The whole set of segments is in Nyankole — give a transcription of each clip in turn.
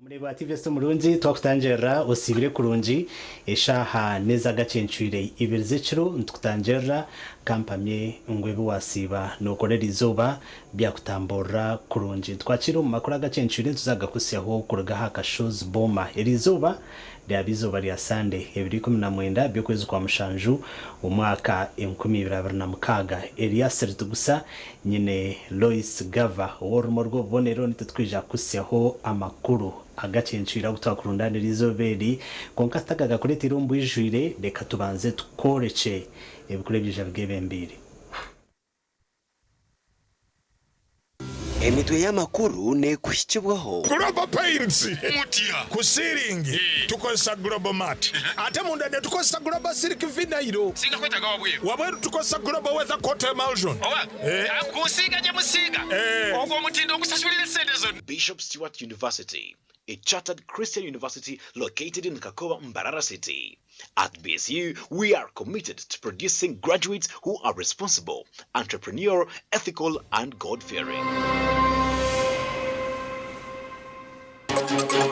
Omureebi wa TVS omurungi twakutangirira osiibire kurungi eshaaha n'ez'agacencwire ibiri z'ekiro nitukutangirira kampamye ngu ebi wasiiba nokora eriizooba byakutamburira kurungi. Nitukwakira omu makuru agacencwire nituza kugakuhitsyaho kuruga aha Kashozi Boma eriizooba Ryaba eizooba rya Sande, ebiro 19 by'okwezi kwa mushanju, omwaka 2026. Erias Ritugusa, nyine Lois Gava ow'orurumo rw'obubonero nitwe twija kukuhitsyaho amakuru agacencwire agu twakurundaanira eizooba eri. Kwonka tutagagakureeteire omu bwijwire, reka tubanze tukworekye ebikuru ebiija bigebembeire. Emitwe y'amakuru neekuhikibwaho. Global Paints, Ku siiringi tukozesa Global Mat ate munda netukozesa Global Silk Vinyl. Wabweru tukozesa Global Weather Coat Emulsion. Bishop Stuart University, a chartered Christian university located in Kakoba, Mbarara City. At BSU, we are committed to producing graduates who are responsible, entrepreneurial, ethical, and God-fearing.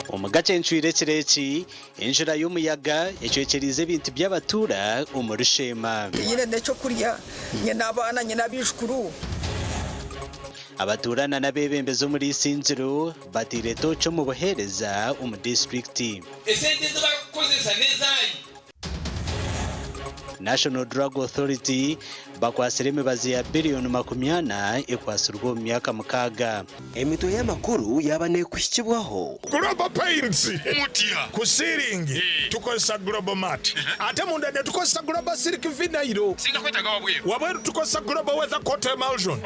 Omu gacencwire ekiro eki, enjura y'omuyaga ecwekyereize ebintu by'abatuura omuri Sheema. Tinyine n'ekyokurya, nyine abaana, nyine abaijukuru. Abatuura na n'abeebembezi omuri Isingiro bateire tooci omu buheereza omu disiturikiti. Esente ezi barikukozesa n'ezaanyu. National Drug Authority bakwatsire emibazi ya biriyoni 40 ekwatsirwe omu myaka 6. Emitwe y'amakuru yaaba neekuhikibwaho. Global Paints, Ku siiringi tukozesa Global Mat ate munda netukozesa Global Silk Vinyl. Wabweru tukozesa Global Weather Coat Emulsion.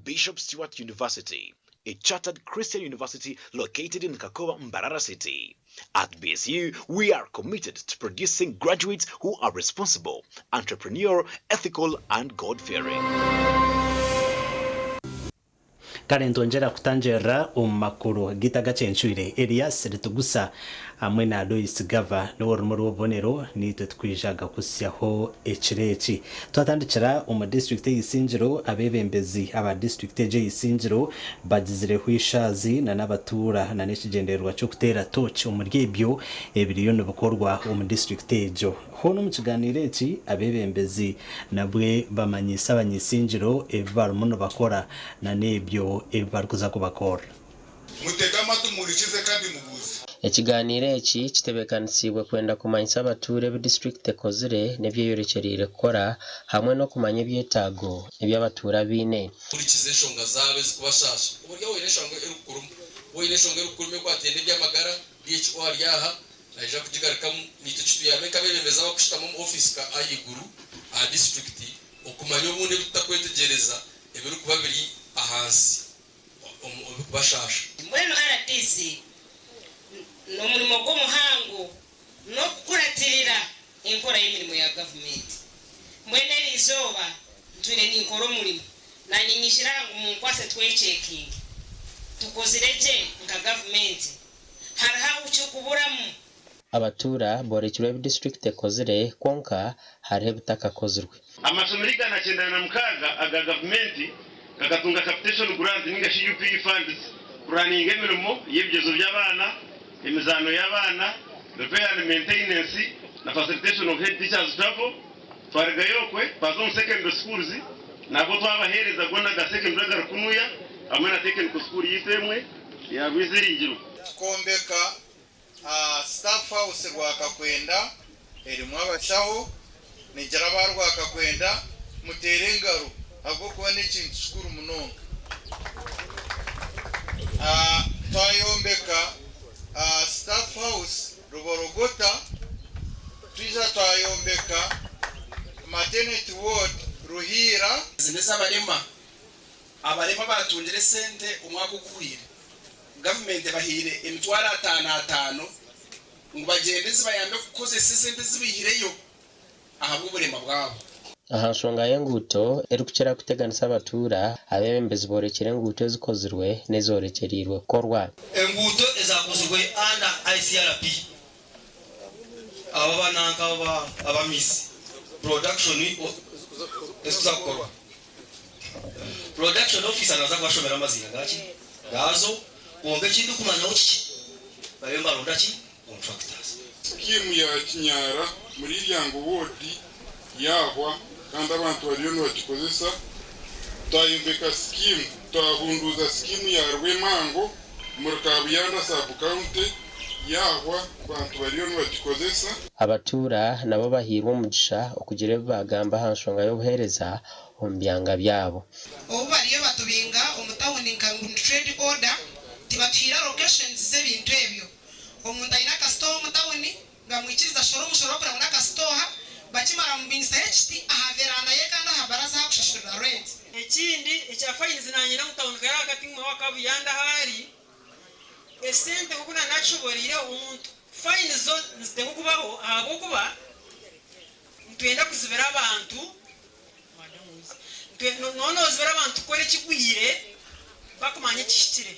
Bishop Stuart University, a chartered Christian university located in Kakoba, Mbarara City. At BSU, we are committed to producing graduates who are responsible, entrepreneurial, ethical, and God-fearing. Kare nitwongyera kutangirira omu makuru gaitu agacencwire, Erias Ritugusa hamwe na Lois Gava n'ow'orurumu rw'obubonero niitwe tukwija kukuhitsyaho ekiro eki. Twatandikira omu disiturikiti ey'Isingiro, abeebembezi aba disiturikiti egi ey'Isingiro bagizireho eishaazi na n'abatuura na n'ekigyendererwa ky'okuteera tooki omuri ebyo ebiriyo nibikorwa omu disiturikiti egyo. Hoona omu kiganiiro eki, abeebembezi nabwe bamanyiise abanyaisingiro ebi barimu nibakora na n'ebyo ebi barikuza kubakorera. Mutege amatu muhurikize kandi mubuuze. Ekiganiiro eki kitebeekanisiibwe kwenda kumanyisa abatuura ebi disiturikiti ekozire n'ebi eyorekyereire kukora hamwe n'okumanya ebyetaago ebi abatuura baine. Hurikiza enshonga zaabo ezirikubashaasha. Oburyo oine enshonga erikukuruma. Waaba oine enshonga erikukuruma ekwatiraine n'eby'amagara, DHO ari aha, naija kugigarukamu. Naitwe kituyambe nk'abeebembezi abarikushutama omu ofiisi ahaiguru aha disiturikiti okumanya obundi ebi tutakwetegyereza ebirikuba biri ahansi. Ebirikubashaasha. Mbwenu rdc n'omurimo gw'omuhango n'okukuratirira enkora y'emirimo ya gavumenti. Mbwenu eriizooba ntwire ninkora omurimo nanye nyijire aha ngu munkwase twekyekinge. Tukozire gye nka gavumenti? Hariho ahu kirikuburamu? Abatuura boorekirwe ebi disiturikiti ekozire kwonka hariho ebitakakozirwe. Amashomero 196 aga gavumenti gakatunga capitation grant ninga shi UPE funds kuraninga emirimo y'ebigyezo by'abaana, emizaano y'abaana, repair and maintenance na facilitation of head teachers travel. Twarugayo okwe twaza omu secondary schools nabwo twabaheereza goona aga secondary agarikunuya hamwe na technical school yaitu emwe eya Rwiziringiro. Tukombeka Staff House Rwakakwenda erimu abashaho, ningira aba Rwakakwenda muteere engaro ahabw'okuba n'ekintu kikuru munonga. Twayombeka Staff House Ruborogota, twija twayombeka Maternity Ward Ruhiira. Ezi n'ez'abarema. Abarema abaatungire esente omwaka oguhweire, gavumenti ebahaire emitwaro ataano ataano ngu bagyende zibayambe kukozesa esente ezi baihireyo ahabw'oburema bwabo. Aha nshonga y'enguuto erikukira kuteganisa abatuura, abeebembezi boorekire enguuto ezikozirwe n'ezoorekyereirwe kukorwa. Enguuto ezakozirwe under ICRP aba bananka aba abamiisi production ezikuza kukorwa. Production officer naza kubashomera amaziina gaki gaazo kwonka ekindikumanyaho kikye bariyo nibaronda ki contractors. Sikiimu ya Kinyara muri Iryango woodi yaahwa kandi abantu bariyo nibagikozesa. Twayombeka sikiimu, twahunduuza sikiimu ya Rwemango omuri Kabuyanda sub-county yaahwa abantu bariyo nibagikozesa. Abatuura nabo bahairwe omugisha okugira ebi baagamba aha nshonga y'obuheereza omu byanga byabo. Obu bariyo batubinga omu tawuni nka ngu ni trade order, tibatuhaire allocations z'ebintu ebyo. Omuntu aine akasitooha omu tawuni, nibamwikiriza ashore omushoro kureba ngu n'akasitooha, bakimara bamubingisaho ekiti aha veranda ye kandi aha baraza ahakushashurira rent. Ekindi ekya fines nanyenda ngu tawuni kare ahagati ngu mawe akabuyanda ahari esente nkoku nanakishoboreireho omuntu fines zo nizitekwa kubaho ahabwokuba nitwenda kuzibira abantu Nooba noozibira abantu kukora ekigwire bakumanya ekihikire.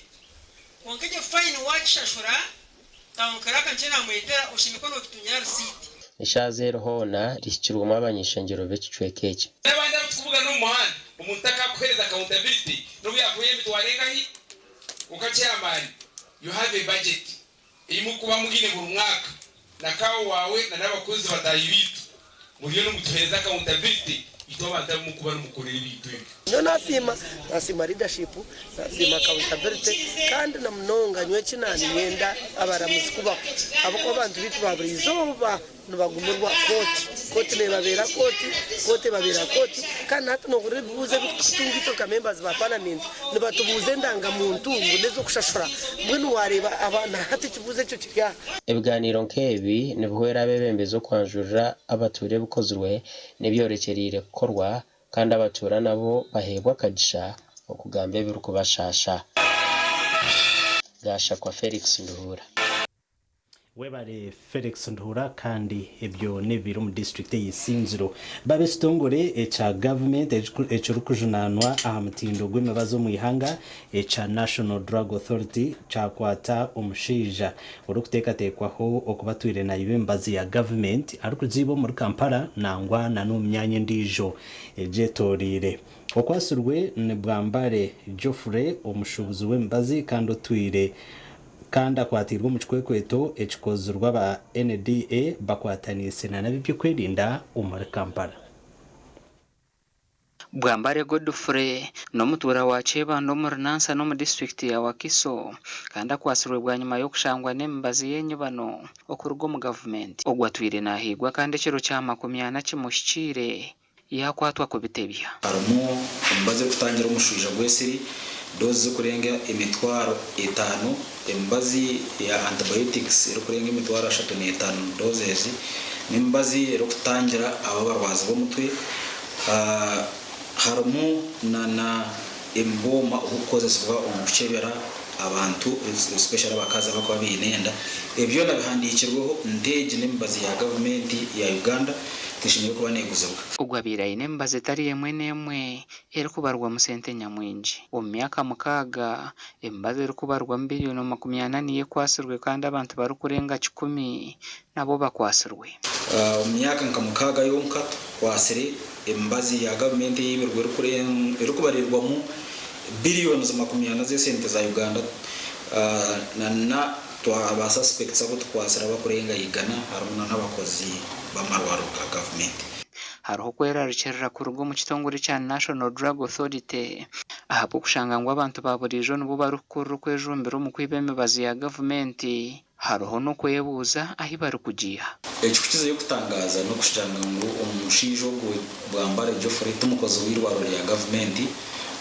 Kwonka egyo fayini waagishashura, tawuni karaaka nikyo naamwetera, oshemereire kuba noogitungira risiiti. Eshaaza eri hoona rihikirwemu abany'ishengyero b'ekicweka eki. N'abandi abu turikubugana omu muhanda, omuntu takakuheereza accountability n'obu yaakuha emitwaro engahi, kwonka chairman you have a budget ei murikuba mwine buri mwaka na kaawo waawe na n'abakozi bataahi baitu, muriyo nimutuheereza accountability itwe abantu abu murikuba nimukorera ebintu ebyo. Nyowe nasiima, nasiima leadership, nasiima accountability kandi na munonga nyowe eki naninyenda abaramuzi kubaho ahabw'okuba abantu baitu ba buri izooba Nibagumirwa kooti, kooti nebabeera kooti, kooti ebabeera kooti kandi nahati nohurira ebibuuzo ebitukutunga itwe nka members ba parliament nibatubuuza endanga muntu ngu nezokushashura mbwenu wareeba aba nahati ekibuuzo ekyo kiri aha. Ebiganiiro nk'ebi nibihwera abeebembezi okwanjurira abatuura ebikozirwe n'ebyorekyereire kukorwa kandi abatuura nabo baheebwa akagisha okugamba ebirikubashaasha. Gashakwa Felix Nduhuura. Webare Felix Nduhura kandi ebyo n'ebiri omu disiturikiti ey'Isinziro. Baaba ekitongore ekya gavumenti ekirikujunanwa aha mutindo gw'emibazi omu ihanga ekya National Drug Authority kyakwata omushaija orikuteekateekwaho okuba atwire naiba emibazi ya gavumenti arikugiiba omuri Kampala nangwa na n'omu myanya endiijo egyetoreire. Okwatsirwe ni Bwambare Geoffrey omushuubuzi w'emibazi kandi otwire Kandi akwatiirwe omu kikwekweto ekikozirwe aba NDA bakwataniise na n'ab'eby'okwerinda omuri Kampala. Bwambare Godfrey n'omutuura wa Kyebando omuri Nansana omu disiturikiti ya Wakiso kandi akwatsirwe bwanyima y'okushangwa n'emibazi y'enyibano okuruga omu gavumenti. Ogu atwire nahiigwa kandi ekiro kya 40 kimuhikiire yaakwatwa kubitebya. Harimu emibazi erikutangira omushwija gw'esiri, doozi zirikurenga emitwaro etaano, emibazi ya antibiotics erikurenga emitwaro 35 doses, n'emibazi erikutangira abo abarwazi b'omutwe. Harimu na ebwoma oburikukozesibwa omu kukyebera abantu especially abakazi abarikuba baine enda. Ebi byona bihandiikirweho nti egi n'emibazi ya gavumenti ya Uganda teshemereire kuba neeguzibwa. Ogwo abaire aine emibazi etari emwe n'emwe erikubarwamu sente nyamwingi. Omu myaka mukaaga, emibazi erikubarwamu biriyoni 40 niyo ekwatsirwe kandi abantu barikurenga kikumi nabo bakwatsirwe. Omu myaka nka mukaaga yonka tukwatsire emibazi ya gavumenti eibirwe erikubariirwamu billions 40 z'esente za Uganda na ba suspects abu tukwatsire abarikurenga igana harimu na n'abakozi b'amarwariro ga gavumenti. Hariho okwerarikirira kuruga omu kitongore kya National Drug Authority ahabw'okushanga ngu abantu ba buriijo nibo barikukurira okwejumbira omu kwiba emibazi ya gavumenti. Hariho n'okwebuuza ahi barikugiiha. Ekikukizayo kutangaaza n'okushanga ngu omushaija ogwo Bwambare Geoffrey ti mukozi w'eirwariro rya gavumenti,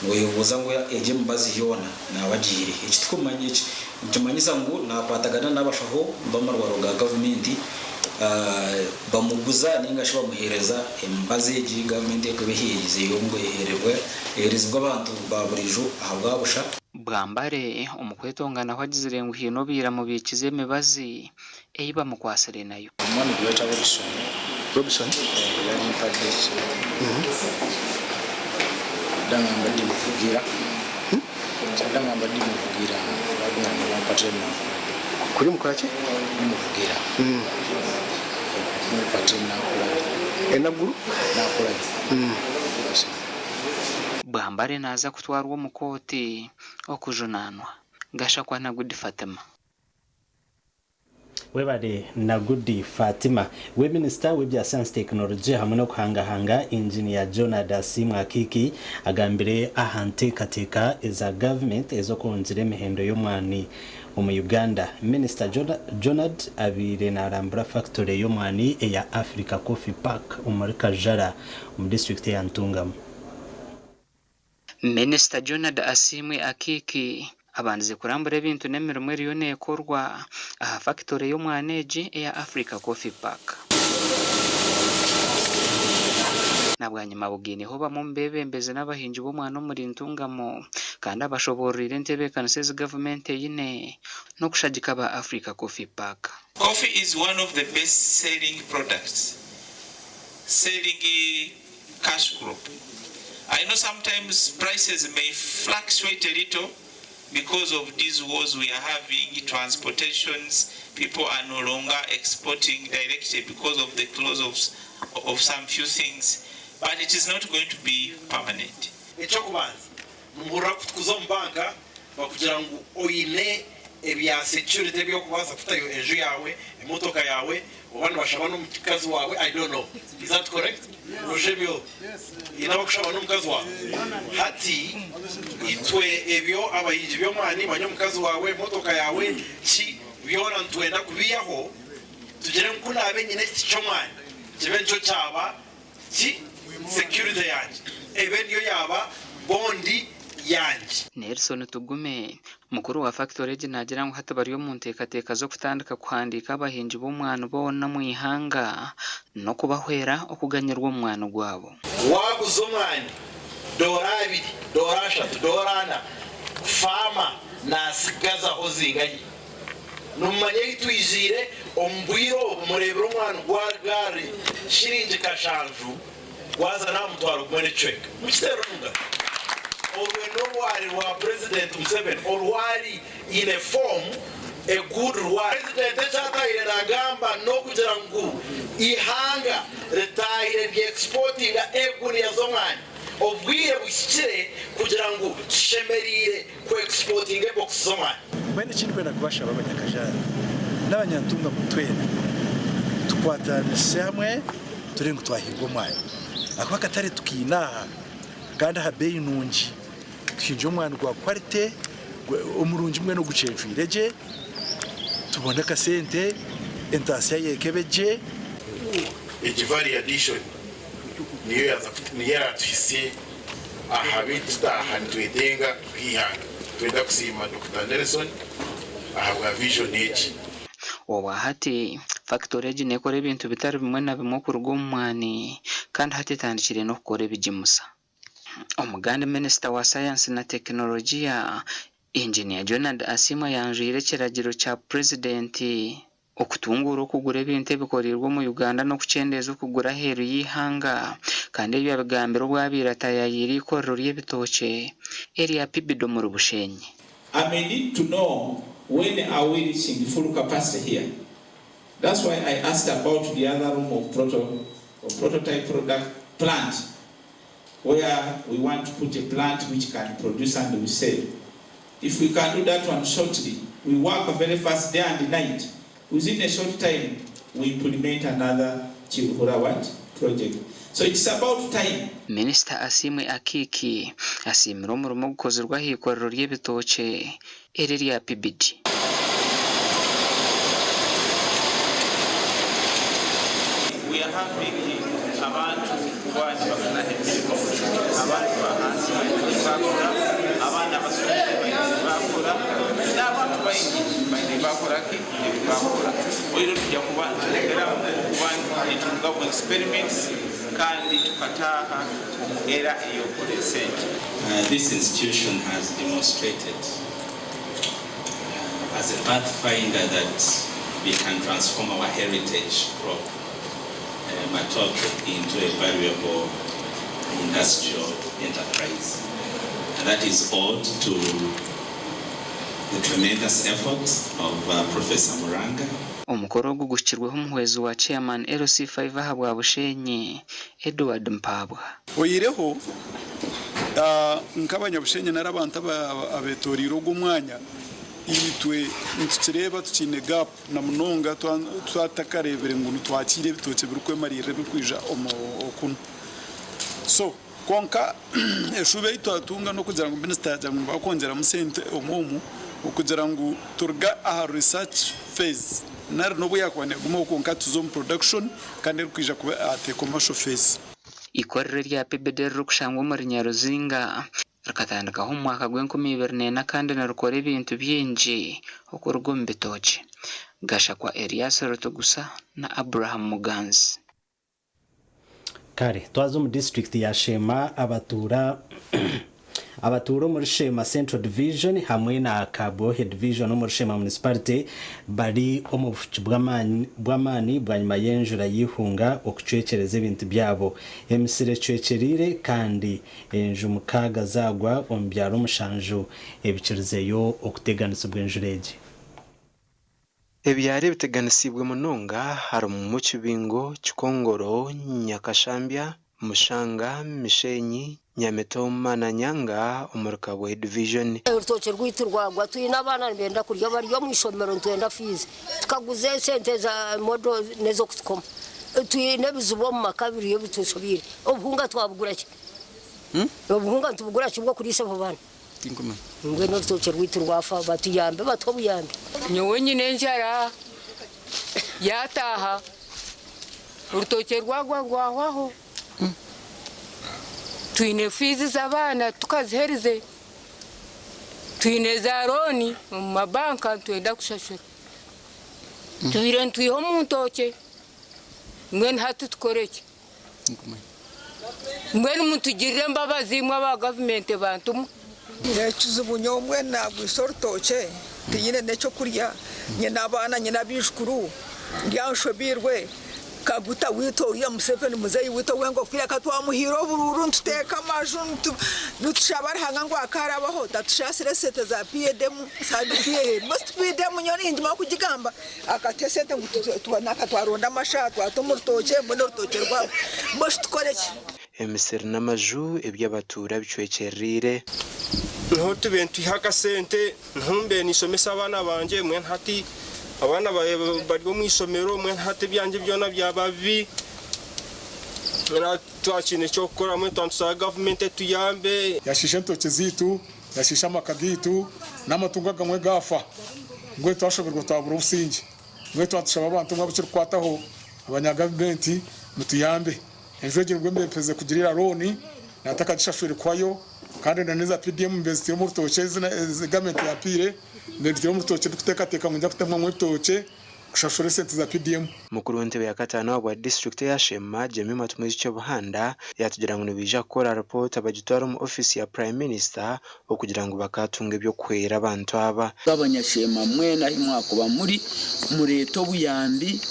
noyebuuza ngu egyo emibazi yoona naaba agiihire hi? Eki nikimanyisa ngu nakwatagana n'abashaho b'amarwariro ga gavumenti bamuguza ninga shi bamuheereza emibazi egi gavumenti erikuba eheerizeyo ngu eheerezibwe abantu ba buriijo ahabwa busha. Bwambare omu kwetonganaho agizire ngu haine obaire amubiikize emibazi ei bamukwatsire nayo. Omwami gweta Robson. Robson? Eh, yali mpadde ki. Dangamba di muvugira. Hmm? Dangamba di muvugira. Bagenda ne bampatira nakula. Kuri mukora ki? Muvugira. Mumpatira nakula. Enaguru? Nakula. Bwambare naaza kutwarwa omu kooti okujunaanwa. Gashakwa Nagudi Fatima. Webare Nagudi Fatima. We minisita w'ebya sayansi, tekinologiya hamwe n'okuhangahanga Engineer Jonard Asiimwe Akiiki agambire aha nteekateeka eza gavumenti ez'okwongyera emihendo y'omwani omu Uganda. Minisita Jonard abaire narambura fakitore y'omwani eya Africa Coffee Park omuri Kajara omu disiturikiti eya Ntungamo. Minisita Jonard Asiimwe Akiiki abandize kurambura ebintu n'emirimo eriyo neekorwa aha fakitore y'omwani egi eya Africa Coffee Park. Na bwanyima abugaineho bamwe omu beebembezi n'abahingi b'omwani omuri Ntungamo kandi abashoboororeire entebeekanisa ezi gavumenti eine n'okushagika aba Africa Coffee Park. Coffee is one of the best selling products, selling cash crop. I know sometimes prices may fluctuate a little because of these wars we are having, transportations, people are no longer exporting directly because of the close of, of some few things, but it is not going to be permanent. Eky'okubanza nimuhurira ku tukuza omu banka bakugira ngu oine ebya security eby'okubaasa kutayo enju yaawe, emotoka yaawe oba nibashaba n'omukazi waawe I don't know is that correct? Noshebyo haine abakushaba n'omukazi waawe? Hati itwe ebyo abahingi by'omwani manya omukazi waawe, emotoka yaawe ki byona nitwenda kubiihaho tugire ngu ku naabe nyine ekiti ky'omwani kibe nikyo kyaba ki security yangye ebe niyo yaaba bondi yangye. Nelson Tugume, mukuru wa fakitore egi naagira ngu hati bari omu nteekateeka z'okutandika kuhandiika abahingi b'omwani boona omu ihanga n'okubahwera okuganyirwa omu mwani gwabo. Waaguza omwani doora abiri, doora ashatu, doora ana, faama naatsigazaho zingahi? Nimumanya ei twiziire omu bwire obu mureebire omwani gwa gaari shiringi kashanju gwaza n'aha mutwaro gumwe n'ekicweka. Mukiteere omu ngaro. Orwe n'orwari rwa Purezidenti Museveni, orwari in a form a good rwari. Purezidenti eki atahire naagamba n'okugira ngu eihanga ritaahire ry'exportinga eguniya z'omwani. Obwire buhikire kugira ngu tushemereire ku exportinga ebokisi z'omwani. Mbwenu eki ndikwenda kubashaba Abanyakajaara n'Abanyantungamo twena tukwatanise hamwe turebe ngu twahinga omwani ahakuba akatare tukaine aha kandi aha beeyi nungi. Tuhingye omwani gwa quality omurungi mbwenu ogucencwire gye tubone akasente entaasya y'eka ebe gye. Egi value addition niyo niyo eratuhisye aha bi tutaaha nitwetenga nk'eihanga. Nitwenda kusiima Dokita Nelson ahabwa vision egi. Obwa hati, fakitore egi neekora ebintu bitari bimwe na bimwe okuruga omu mwani kandi hati etandikire n'okukora ebigimusa. Omugandi Minisita wa Sayansi na Tekinologiya, Engineer Jonard Asiimwe ayanjwire ekiragiro kya Purezidenti okutunguura okugura ebintu ebikoreirwe omu Uganda n'okukyendeeza okugura aheeru y'eihanga kandi ebi abigambire obu abaire ataayayiire eikorero ry'ebitookye erya Pibido omuri Bushenyi. I may need to know when are we reaching full capacity here that's why I asked about the other room of proto of prototype product plant where we want to put a plant which can produce and we sell. If we can do that one shortly, we work very fast day and night. Within a short time, we implement another Kiruhura what project. So it's about time. Minisita Asiimwe Akiiki asiimire omurimo ogukozirwe ah'ikorero ry'ebitookye eri erya PBD. We are having abantu kuba nibafuna emirimo, abantu ba hansi baine ebi baakora, abaana abasomire baine ebi baakora, n'abantu baingi baine ebi baakora ki, ebi baakora. Oihireho nitwija kuba nitwongeramu okuba nituruga omu experiments kandi tukataaha omu era ey'okukora esente. This institution has demonstrated as a pathfinder that we can transform our heritage crop, matooke, into a valuable industrial enterprise. And that is owed to the tremendous effort of Professor Muranga. Omukoro ogu guhikirweho omuhwezi wa Chairman LC5 ahabwa Bushenyi, Edward Mpaabwa. Oihireho, nk'abanyabushenyi nari abantu abetoreire ogu omwanya, itwe nitukireeba tukiine gap na munonga twatakareebire ngu nitwakiira ebitookye birikwemariirira ebirikwija okunu. So kwonka eshuubi ei twatunga n'okugira ngu minisita yaagira ngu nibakwongyeramu sente omu omu okugira ngu turuge aha research phase nari n'obu yaakuba neegumaho kwonka tuze omu production kandi erikwija kuba at a commercial phase. Eikorero erya PBD eririkushangwa omuri Nyaruzinga rikatandikaho omu mwaka gw'enkumi ibiri n'ena kandi nirikora ebintu bingi okuruga omu bitookye. Gashakwa Erias Rutugusa na Abraham Muganzi. Kare twaza omu disiturikiti ya Sheema abatuura abatuura omuri Sheema Central Division hamwe na Kabwohe Division omuri Sheema Municipality bari omu bufuki bw'amaani bwanyima y'enjura y'eihunga okucwekyereza ebintu byabo. Emisiri ecwekyereire kandi enju mukaaga zaagwa omu byaro mushanju ebikirizeyo okuteganisibwa enjura egi. Ebyaro ebiteganisiibwe munonga harimu Kibingo, Kikongoro, Nyakashambya, Mushanga, Mishenyi, Nyamitoma na Nyanga omuri Kabwohe Divijoni. Orutookye rwaitu rwagwa twine abaana nibenda kurya bari omu ishomero nitwenda fiizi tukaguza esente za modo n'ez'okutukoma twine ebizibu omu maka biriyo bitushobeire obuhunga twabugura ki obuhunga nitubugura ki bw'okuriisa abo baana. Mbwenu orutookye rwaitu rwafa batuyambe batuhe obuyambi. Nyowe nyine enjara yataaha orutookye rwagwa rwahwaho. Twine fiizi z'abaana tukaziherize, twine za looni omu mabanka nitwenda kushashura. Twire nitwiha omu ntookye mbwenu hati tukore ki? Mbwenu mutugirire embabazi imwe aba gavumenti bantu mwe. Ekizibu nyowe mbwenu naagwisa orutookye tinyine n'ekyokurya, nyine abaana nyine abaijukuru ndi aho nshobeirwe. Kaguta waitu oriya Museveni muzeeyi waitu ow'engofiira ka twamuhaire oburuuru nituteeka amaju nitushaba Ruhanga ngu akarabaho tatushaasire esente za PDM PDM nyowe ninguma kugigamba. Akatuha esente ngu naka twaronda amashaha twata omu rutookye mbwenu orutookye rwahwa. Mbwenu shi tukore ki? Emisiri n'amaju eby'abatuura bicwekyereire. Niho tube nitwiha akasente, niho mbe ninshomesa abaana bangye, mbwenu hati abaana bari omu ishomero, mbwenu hati ebyangye byona byaba bibi, mbwenu hati twakiine eky'okukora, mbwenu twaba nitushaba gavumenti etuyambe. Yashiisha entookye zaitu, yashiisha amaka gaitu, n'amatungo agamwe gaafa. Mbwenu twashoberwa twabura obusingye. Mbwenu twaba nitushaba abantu mwe abu kirikukwataho, abanyagavumenti mutuyambe. Enju egi nibwo mperize kugiriira looni natakagishashwire kuhwayo kandi na n'eza PDM mbe nziteire omu rutookye ezi gavumenti yampiire mbe nziteire omu rutookye ndikuteekateeka ngu ninza kutemamu ebitookye kushashura esente za PDM. Mukuru w'entebe ya kataano ahabwa disiturikiti eya Sheema, Jemimah Tumwijukye Buhanda yatugira ngu nibaija kukora ripoota bagitware omu ofiisi ya Prime Minister okugira ngu bakaatunga eby'okuhwera abantu aba. Abanyasheema mwena ahi mwakuba muri, mureete obuyambi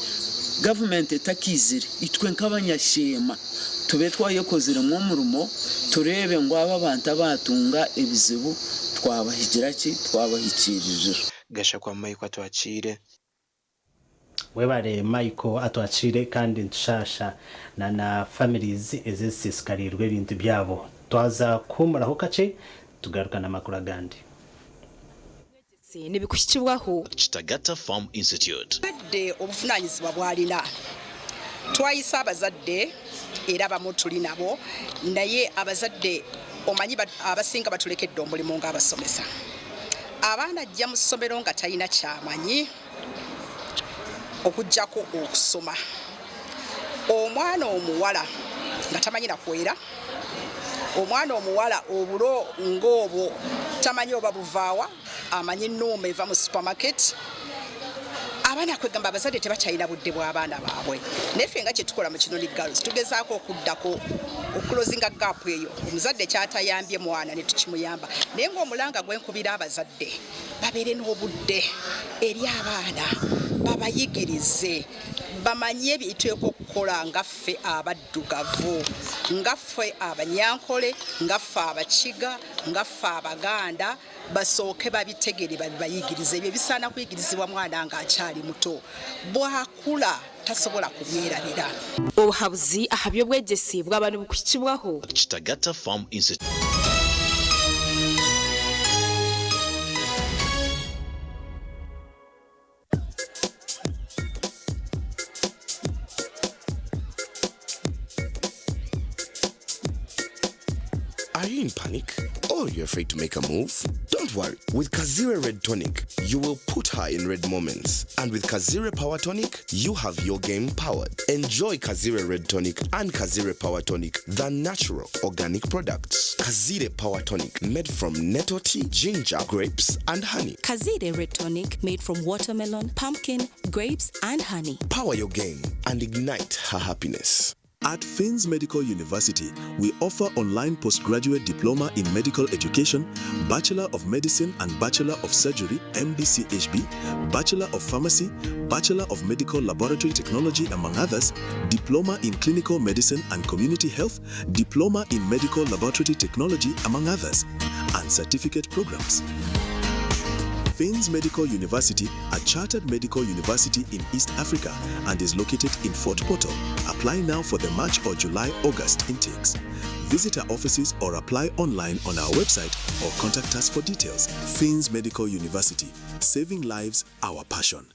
gavumenti etakaizire. Itwe nk'abanyasheema tube twayekoziremu omurimo tureebe ngu aba abantu abaatunga ebizibu twabahigira ki, twabahikiiririra. Gashakwa Michael Atwakiire. Webare Michael Atwakiire kandi nitushaasha na na families ezisisiikarirwe ebintu byabo. Twaza kuhuumuraho kakye tugaruka n'amakuru agandi. Nibikuhikibwaho. Kitagata Farm Institute. Omuzadde obuvunaanyizibwa bw'alina. Twayise abazadde Era abamu tuli nabo, naye abazadde omanyi abasinga batulekedde omulimu ng'abasomesa. Abaana ajja mu ssomero nga talina kyamanyi okuggyako okusoma. Omwana omuwala nga tamanyi na kwera, omwana omuwala obulo ng'obwo tamanyi oba buvaawa, amanyi nnuuma eva mu supermarket. Abaana kwegamba abazadde tebakyalina budde bw'abaana baabwe, naye ffe nga kyetukola mu Kinoni Girls tugezaako okuddako okulozinga gap eyo, omuzadde kyatayambye mwana ne tukimuyamba. Naye ng'omulanga gwenkubira abazadde, babeere n'obudde eri abaana, babayigirize bamanye byetuteekwa okukola nga ffe abaddugavu, nga ffe Abanyankole, nga ffe Abakiga, nga ffe Abaganda, basooke babitegere babibayigirize. Ebyo bisaana kuyigirizibwa mwana ng'akyali muto, bw'akula tasobola kubyerabira. Obuhabuzi aha by'obwegyese bwaba nibukuhikibwaho. Kitagata Farm Institute. Are you in panic? Or you're afraid to make a move? Don't worry. With Kazire Red Tonic, you will put her in red moments. And with Kazire Power Tonic, you have your game powered. Enjoy Kazire Red Tonic and Kazire Power Tonic, the natural organic products. Kazire Power Tonic, made from nettle tea, ginger, grapes, and honey. Kazire Red Tonic made from watermelon, pumpkin, grapes, and honey. Power your game and ignite her happiness. At Finns Medical University, we offer online postgraduate diploma in medical education, Bachelor of Medicine and Bachelor of Surgery, MBCHB, Bachelor of Pharmacy, Bachelor of Medical Laboratory Technology, among others, Diploma in Clinical Medicine and Community Health, Diploma in Medical Laboratory Technology, among others, and certificate programs. Finns Medical University, a chartered medical university in East Africa and is located in Fort Portal. Apply now for the March or July August intakes. Visit our offices or apply online on our website or contact us for details. Finns Medical University, saving lives, our passion.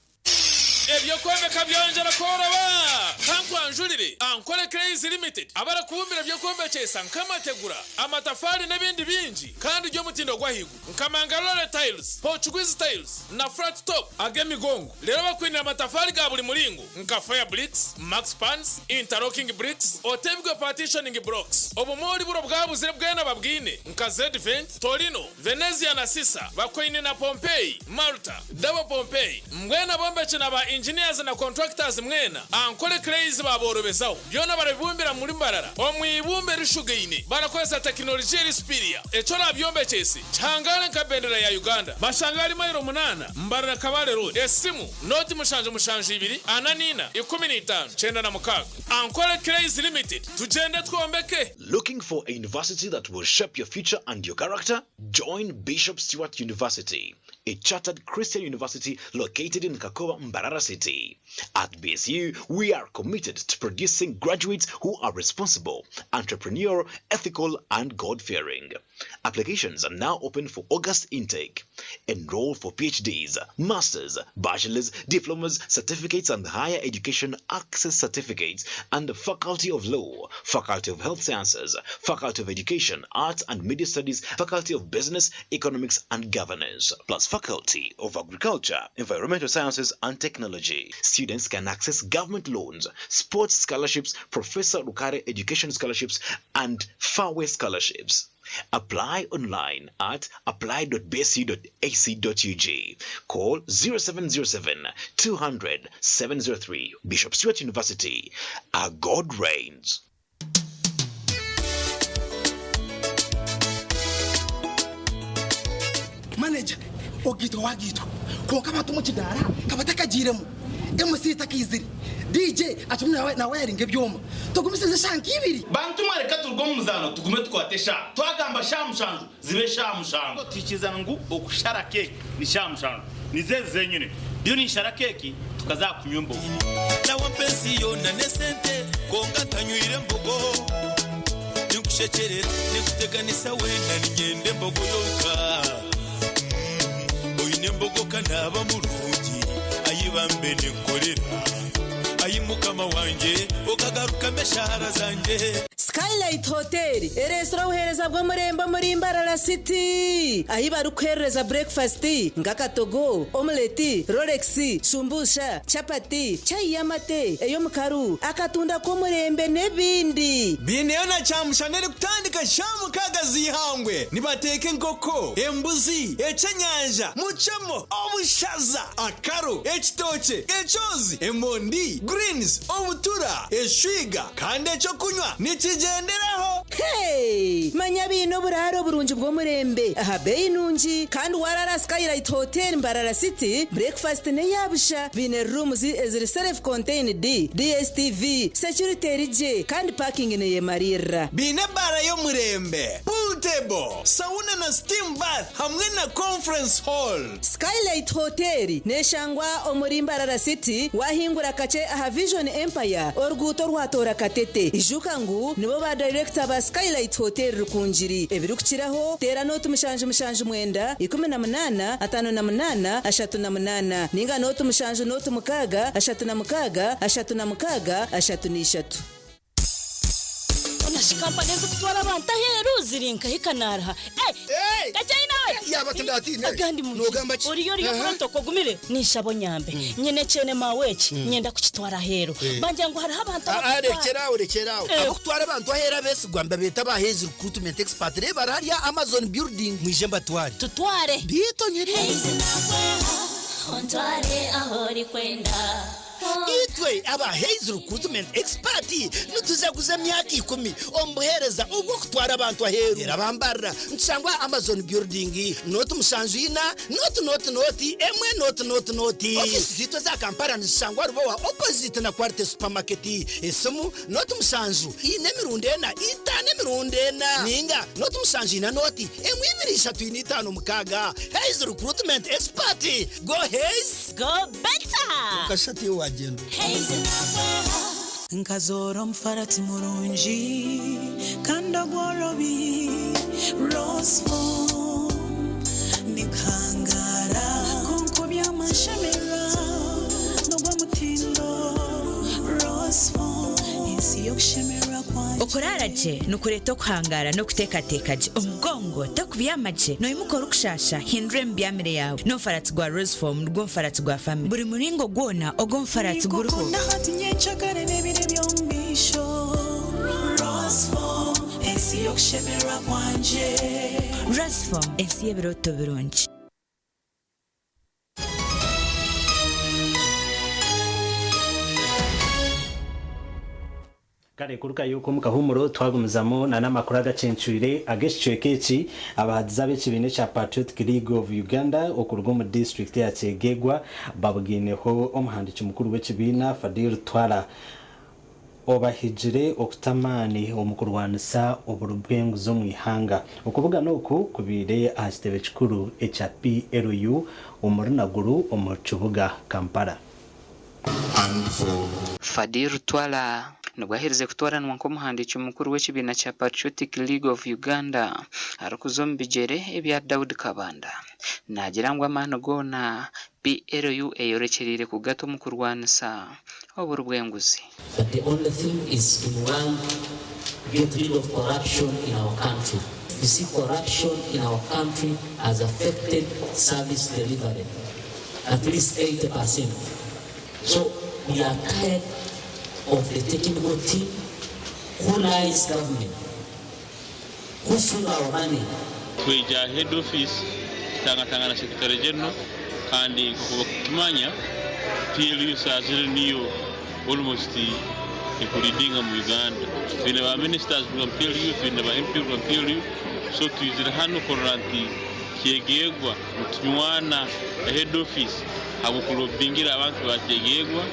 Eby'okwombeka byongyera kworoba! Kankwanjurire Ankole Clays Limited abarikubumbira eby'okwombekyesa nk'amategura, amatafaari n'ebindi bingi kandi by'omutindo gw'ahaiguru nka Mangalore Tiles, Portuguese Tiles na Flat Top ag'emigongo. Reero bakwinire amatafaari ga buri muringo nka Fire Bricks, Max Pans, Interlocking Bricks, Otebigwe Partitioning Blocks. Obumoori buro bwabuzire bwena babwine nka Zedvent, Torino, Venezia na Sisa, Bakwaine na Pompeii, Malta, Double Pompeii. Mbwenu abombeki na ba engineers na contractors mwena, Ankole Clays baaborobezaho. Byona barabibumbira muri Mbarara omu ibumba erishugaine barakozesa tekinologiya eri superior. Eki orabyombekyese kihangare nka bendera ya Uganda. Bashange ahari mailo munaana, Mbarara Kabale Road. Esimu, nooti 772 44 15 96. Ankole Clays Limited, tugyende twombeke! Looking for a university that will shape your future and your character? Join Bishop Stuart University, a chartered Christian university located in Kakoba, Mbarara City. At BSU, we are committed to producing graduates who are responsible, entrepreneurial, ethical, and God-fearing. Applications are now open for August intake. Enroll for PhDs, masters, bachelors, diplomas, certificates, and higher education access certificates, and the Faculty of Law, Faculty of Health Sciences, Faculty of Education, Arts and Media Studies, Faculty of Business, Economics and Governance, plus Faculty of Agriculture, Environmental Sciences and Technology. Students can access government loans, sports scholarships, Professor Rukare Education Scholarships, and Fairway Scholarships. Apply online at apply.bsu.ac.ug. Call 0707 200 703. Bishop Stuart University. Our God reigns. Manager, ogaitwa wagaitwa kwonka abantu omu kidaara ka batakagiiremu, MC takaizire, DJ akirimu nawayaringa ebyoma. Tugumisirize eshaaha nk'ibiri. Bantu mwe reka turuge omu muzaano tugume tukwate eshaaha. Twagamba shaaha mushanju zibe shaaha mushanju. Twikiriza ngu okushara keeki ni shaaha mushanju. Nizo ezi zenyine. Ndiyo ninshara keeki tukaza aha kunywa embogo. Nawe mpa ensi yoona n'esente kwonka ntanywire mbogo. Ninkushekyerera, ninkuteganisa weena niinyenda embogo yonka. Oine embogo ka naaba murungi, ayi bambe ninkukorera. Ayi Mukama wangye, okagarukamu eshaara zangye. Skylight Hotel ereetsire obuheereza bw'omurembe omuri Mbarara City ahi barikukuheerereza burekifasiti nk'akatogo, omuleti, rolex, shumbusha, chapati, chai y'amate, ey'omukaru, akatunda k'omurembe n'ebindi. Baineyo na kyamushana erikutandika shaaha mukaaga z'eihangwe. Nibateeka enkoko, embuzi, ekyenyanja, mucemo, obushaza, akaro, ekitookye, ekyozi, emondi, greens, obutura, eshwiga kandi ekyokunywa nikigyenderaho. Hey! Manya baine oburaaro burungi bw'omurembe aha beeyi nungi kandi waraara Skylight Hotel Mbarara City, breakfast n'eya busha. Baine rooms eziri self contained, DSTV, security eri gye kandi parking neyemariirira. Baine ebaara y'omurembe, pool table, sauna na steam bath hamwe na conference hall. Skylight Hotel neshangwa omuri Mbarara City wahingura kakye aha Vision Empire oruguuto orwatoora Katete. Ijuka ngu nibo ba dayirekita ba Skylight Hotel Rukungiri. Ebirikukiraho teera nooti 779 18 58 38 ninga nooti 7 nooti 6 36 36 33. Hoona shi kampani ezirikutwara abantu aheeru ziri nkahi kanaaruha? Kakyaina we! Yaaba tindatiine. Agandi mu Noogamba ki? Oriyo oriyo Aha. protocol ogumire? Ninshaba onyambe. Nyine ekyene maawe eki, nyenda kukitwara aheeru. Bangira ngu hariho abantu Ah, ah, abarikutwara. rekyera aho, rekyera aho. Ab'okutwara abantu aheeru abeesigwa nibabeeta aba Hays Recruitment Expert. Reeba bari hariya Amazon Building. Mwije mbatware. Tutware. Beitu nyine. Ontware ahu orikwenda. Itwe aba Hays Recruitment Expert nitujaguza emyaka ikumi omu buheereza obw'okutwara abantu aheeru. Reero abambarira nitushangwa aha Amazon Building, nooti 74, nooti nooti nooti, emwe nooti nooti nooti. Ofiisi zaitu eza Kampala nizishangwa Rubowa opposite na Quality Supermarket. Esimu, nooti 7, ina emirundi ena, itaano emirundi ena, ninga nooti 7 ina nooti, emwe ibiri ishatu ina itaano mukaaga. Hays Recruitment Expert, go Hays! Go better! Okashusha tiiwe waagyenda. Nkazoora omufarati murungi kandi ogworobi Rose Foam nikuhangaara kwonka oby'amashemererwa n'ogw'omutindo Rose Foam ensi y'okushemererwa kwangye. Okuraara gye nikureeta okuhangaara n'okuteekateeka gye. Omugongo tokubyama gye, noimuka orikushaasha, hindura emibyamire yaawe. N'omufaratsi gwa Rose Foam nigwo mufaratsi gwa famire. Buri muringo gwona ogw'omufaratsi guriho. Ninkukunda hati nyencakare n'ebiro eby'omu maisho Rose Foam ensi y'okushemererwa kwangye. Rose Foam ensi y'ebirooto birungi. Kare kurugayo okwo omu kahuumuro twagumizamu na n'amakuru agacencwire ag'ekicweka eki, abahagizi ab'ekibiina ekya Patriotic League of Uganda okuruga omu disiturikiti ya Kyegegwa babugaineho omuhandiiki mukuru w'ekibiina Fadil Twala obahigire okuta amaani omu kurwanisa oburi bw'enguzi omu ihanga. Okubugana oku kubaire aha kitebe kikuru ekya PLU omuri Naguru omu kibuga Kampala. Fadil Twala nibwo aherize kutooranwa nk'omuhandiiki mukuru w'ekibiina kya Patriotic League of Uganda arikuza omu bigyere ebya Daud Kabanda. Naagira ngu amaani goona PLU eyorekyereire kugata omu kurwanisa oburi bw'enguzi. But the only thing is we want get rid of corruption in our country. You see corruption in our country has affected service delivery at least 80%. So we are tired of the technical team who lies government, who swindle our money. Twija aha head office kutangatangana Secretary General kandi nk'oku barikukimanya PLU shaaha zinu niyo almost ekuleadinga mu Uganda. Twine ba ministers kuruga mu PLU, twine ba MP kuruga mu PLU, so twizire hanu kurora nti Kyegegwa nitunywana na head office ahabw'okulobingira abantu ba Kyegegwa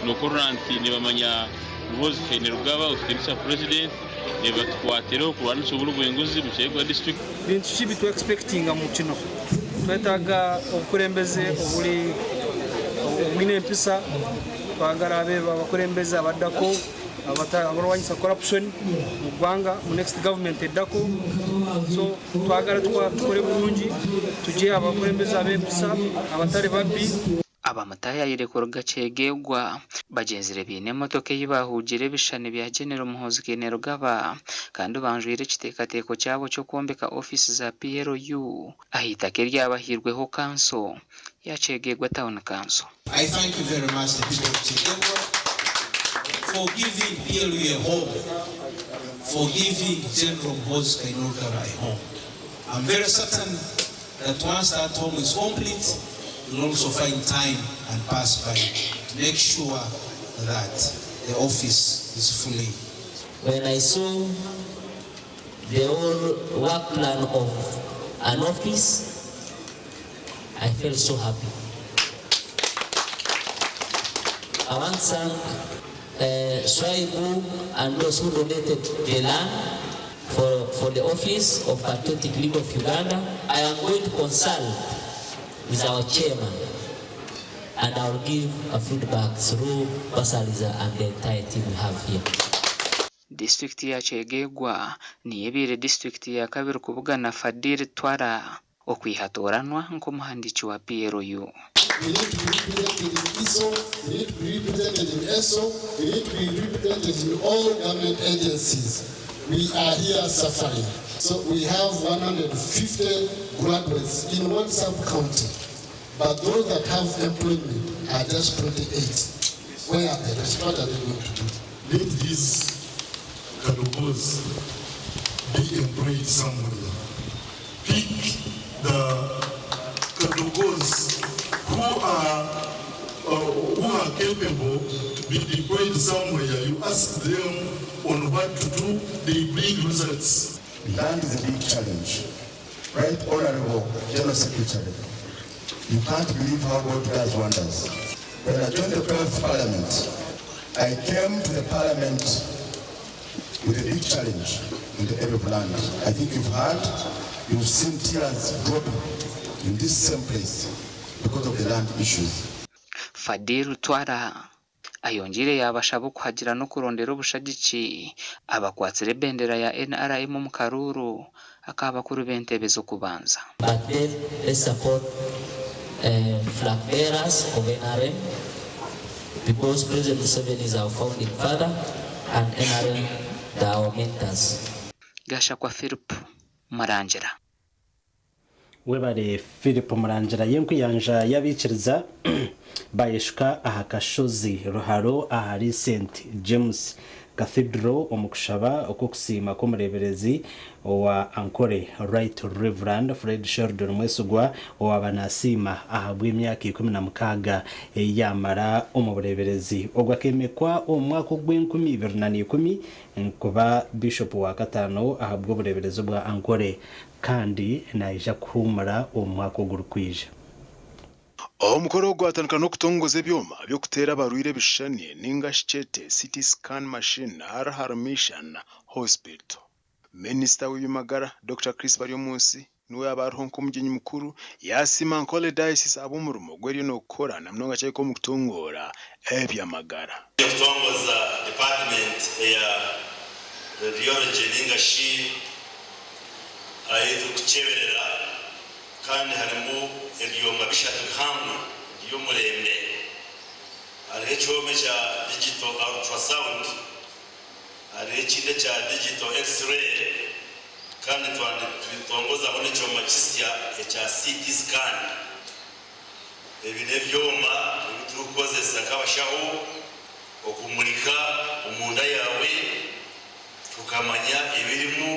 n'okurora nti nibamanya Muhoozi Kainerugaba ow'ekitiinisa Purezidenti nibatukwatireho kurwanisa oburi bw'enguzi mu Kyegegwa district. Bintu ki ebi twexpectinga mu mukino? Twetaaga obukulembeze oburi obwine empisa, twagara abe abakulembeze abaddako abarwanyisa corruption mu ggwanga mu next government eddako. So twagara tukore burungi tugye abakulembeze ab'empisa abatari babbi. Abamutaayayire kuruga Kyegegwa bagyenzire baine emotoka ei baahuugire ebishushani bya Genero Muhoozi Kainerugaba kandi banjwire ekiteekateeko kyabo ky'okwombeka ofiisi za PLU ah'eitaka eryabahairweho kanso ya Kyegegwa Town Council. I thank you very much the people of Kyegegwa for giving PLU a home, for giving General Muhoozi Kainerugaba a home. I'm very certain that once that home is complete, you'll also find time and pass by to make sure that the office is fully. When I saw the whole work plan of an office, I felt so happy. I want to thank Swaibu and those who donated the land for the office of Patriotic League of Uganda. I am going to consult with our chairman and I will give a feedback through Basaliza and the entire team we have here. Disiturikiti ya Kyegegwa niyo ebaire disiturikiti ya kabiri kubugana Fadil Twala okwiha atooranwa nk'omuhandiiki wa PLU. We need to be represented in ISO, we need to be represented in ESO, we need to be represented in all government agencies. We are here suffering. So we have 150 graduates in one sub-county, but those that have employment are just 28. Where are the rest? What are they going to do? Let these Kadogos be employed somewhere. Pick the Kadogos who are capable to be deployed somewhere. You ask them on what to do, they bring results. Land is a big challenge. Right Honorable General Secretary, you can't believe how God does wonders. When I joined the 12th Parliament, I came to the Parliament with a big challenge in the area of land. I think you've heard, you've seen tears dropping in this same place because of the land issues. Fadil Twala ayongiire yaabashaba okuhagira n'okurondera obushagiki abakwatsire ebendera ya NRM omu karuuru ak'abakuru b'entebe z'okubanza. But then let's support flag bearers of NRM because President Museveni is our founding father and NRM they are our mentors. Gashakwa Philip Murangira. Webare Philip Murangira. Y'enkuyanja y'abaikiriza bayeshuka aha kashozi Ruharo ahari St James Cathedral omu kushaba okw'okusiima kw'omureeberezi owa Ankole Right Reverend Fred Sheldon Mwesigwa owaaba nasiima ahabw'emyaka 16 ei yaamara omu bureeberezi. Ogwo akeemekwa omu mwaka ogw'enkumi ibiri na n'ikumi kuba Bishopu wa kataano ahabw'obureeberezi bwa Ankole kandi naija kuhuumura omu mwaka ogurikwija. Omukoro gwatandika n'okutongoza ebyoma by'okuteera abarwaire ebishushani ninga shi kyete CT scan machine ahari Haro Mission Hospital. Minisita w'eby'amagara Dr. Chris Baryomunsi niwe yaaba ariho nk'omugyenyi mukuru yasiima Ankole Diocese ahabw'omurimo gweriyo n'okukora na munonga kyahika omu kutunguura eby'amagara. Kutongoza department eya radiology ninga shi ahi turikukyeberera kandi harimu ebyoma bishatu bihango by'omurembe. Hariho ekyoma ekya digital ultrasound, hariho ekindi ekya digital x-ray kandi tutongozaho n'ekyoma kisya ekya CT scan. Ebi n'ebyoma ebi turikukozesa nk'abashaho okumurika omunda yaawe tukamanya ebirimu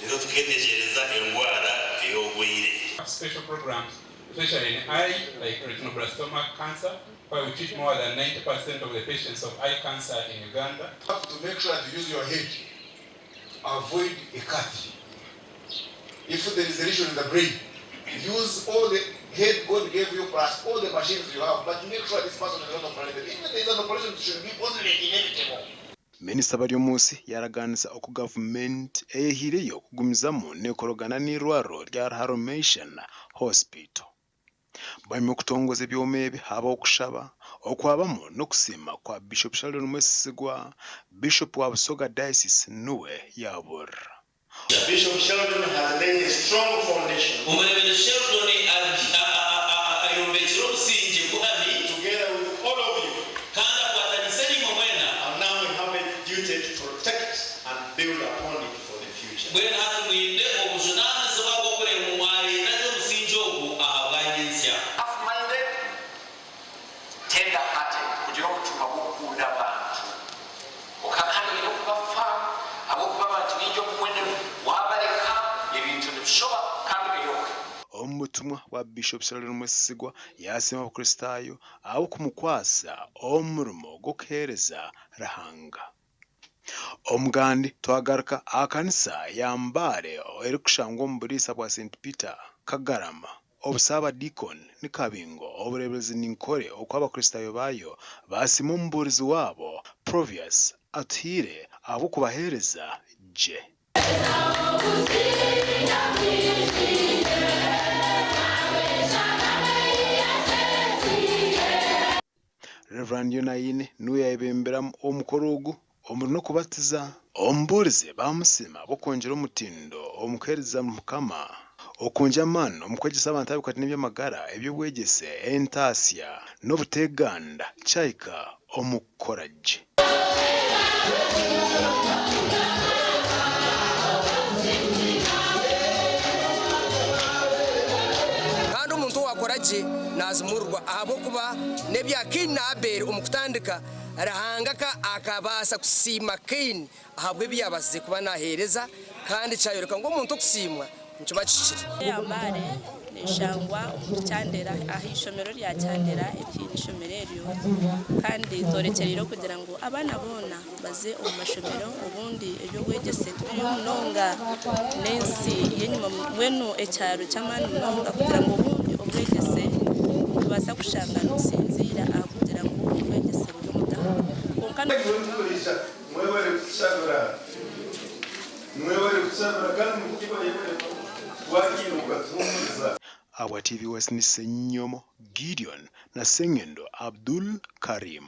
rero tuketegyereza endwara ey'ogwire. Special programs, especially in eye, like retinoblastoma cancer, where we treat more than 90% of the patients of eye cancer in Uganda. You have to make sure to use your head to avoid a cut. If there is a lesion in the brain, use all the head God gave you plus all the machines you have, but make sure this person is not operated. Even if there is an operation, it should be only inevitable. Minisita Baryomunsi yaraganisa oku gavumenti eyehiireyo kugumizamu neekoragana n'eirwariro rya Ruharo Mission Hospital. Bwanyima y'okutongoza ebyoma ebi habaho okushaba okwabamu n'okusiima kwa Bishop Sheldon Mwesigwa, Bishop wa Busoga Diocese niwe yaaburira. Bishop Sheldon has laid a strong foundation. Omureeberezi Sheldon ayombekire obusinge buhami. bwa Bishop Sheldon Mwesigwa yasiima abakristaayo ahabw'okumukwasa omurimo gw'okuheereza Ruhanga. Omugandi twagaruka aha kanisa ya Mbale erikushangwa omu buriisa bwa St Peter, Kagarama, Obusaabadiikoni ni Kabingo, obureeberezi ni Nkore oku abakristaayo baayo baasiima omubuurizi waabo Provius Atuhaire ahabw'okubaheereza gye. Rev. Yonaine niwe yayebemberamu omukoro ogu omuri n'okubatiza. Omubuurizi baamusiima ahabw'okwongyera omutindo omu kuheereza Mukama, okwongyera amaani omu kwegyesa abantu ahabw'ebikwate n'eby'amagara, eby'obwegyese, entaasya n'obuteeganda kyahika omu kukora gye. Kandi omuntu owaakora gye naazimurirwa, ahabw'okuba n'ebya Kaini na Abeeli omu kutandika, Ruhanga akabaasa kusiima Kaini ahabw'ebi yaabaasize kuba naaheereza, kandi kyayoreka ngu omuntu okusiimwa nikiba kihikire. Eya Mbale neshangwa omuri Kyandera aha ishomero rya Kyandera eri haihi n'ishomero eryo kandi tworekyereire okugira ngu abaana boona baze omu mashomero obundi eby'obwegyese tibiriyo munonga n'ensi y'enyima mbwenu ekyaro ky'amaani munonga kugira ngu obundi obwegyese nitubaasa kushanga nitusinziira aha kugira ngu obwegyese buri omu tawuni kwonka Mwebare kutushabira. Mwebare kutushabira kandi mukutwebare twagiire mukatuhumuriza. Ahabwa TV West ni Ssenyomo Gideon na Ssengendo Abdul Karim.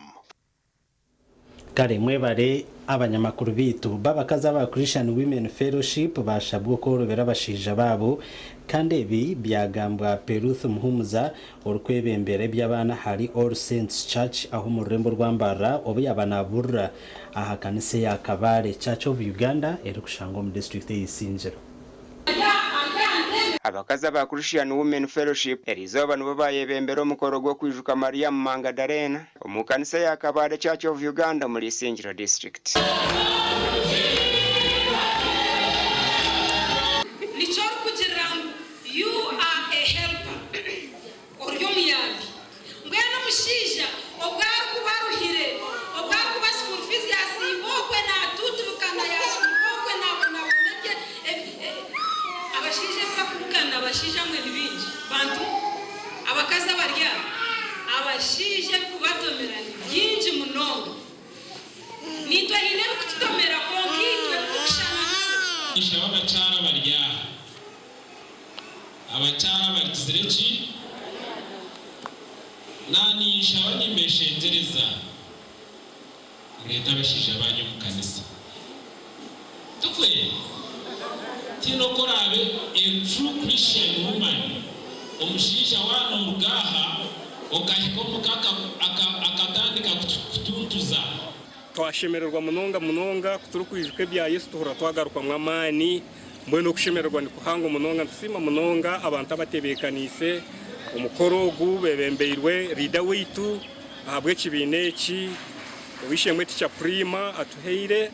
Kare mwebare abanyamakuru beitu b'abakazi aba Christian Women Fellowship bashabwa okworobera abashaija baabo kandi ebi byagambwa Peruth Muhumuza orikwebembera eby'abaana ahari All Saints Church aho omu rurembo rwa Mbarara obu yaaba naburira aha kanisa eya Kabale Church of Uganda erikushangwa omu disiturikiti ey'Isingiro. Abakazi aba Christian Women Fellowship eriizooba nibo baayebembera omukoro gw'okwijuka Mariamu Mangadarena omu kanisa eya Kabale Church of Uganda omuri Isingiro District. Nikyo orikugirira ngu you are a helper, ori omuyambi. Mbwenu omushaija obu arikuba aruhire, obu arikuba school fees yasiiba okwe natuutubikana, yasiiba okwe nabonabona ebye, abashaija ebi barikubugana abashaija mwe ni baingi bantu abakazi abari aha, abashaija ebikubatomera ni bingi munonga. Naitwe haine ebikututomera kwonka itwe titurikushushana nabo. Nshaba abakyara abari aha. Abakyara abarikizire ki? Naninshaba nimbeshengyereza mureete abashaija banyu omu kanisa. Tikwe? Tihaine oku oraabe a true Christian woman omushaija waaba noruga aha okahika omuka akatandika kukutuntuza. Twashemererwa munonga munonga ku turikwijuka ebya Yesu tuhurira twagarukwamu amaani. Mbwenu okushemererwa ni kuhango munonga. Nitusiima munonga abantu abatebeekaniise omukoro ogu beebembeirwe riida waitu ahabw'ekibiina eki Ow'eishe-emwe Teacher Prima atuhaire.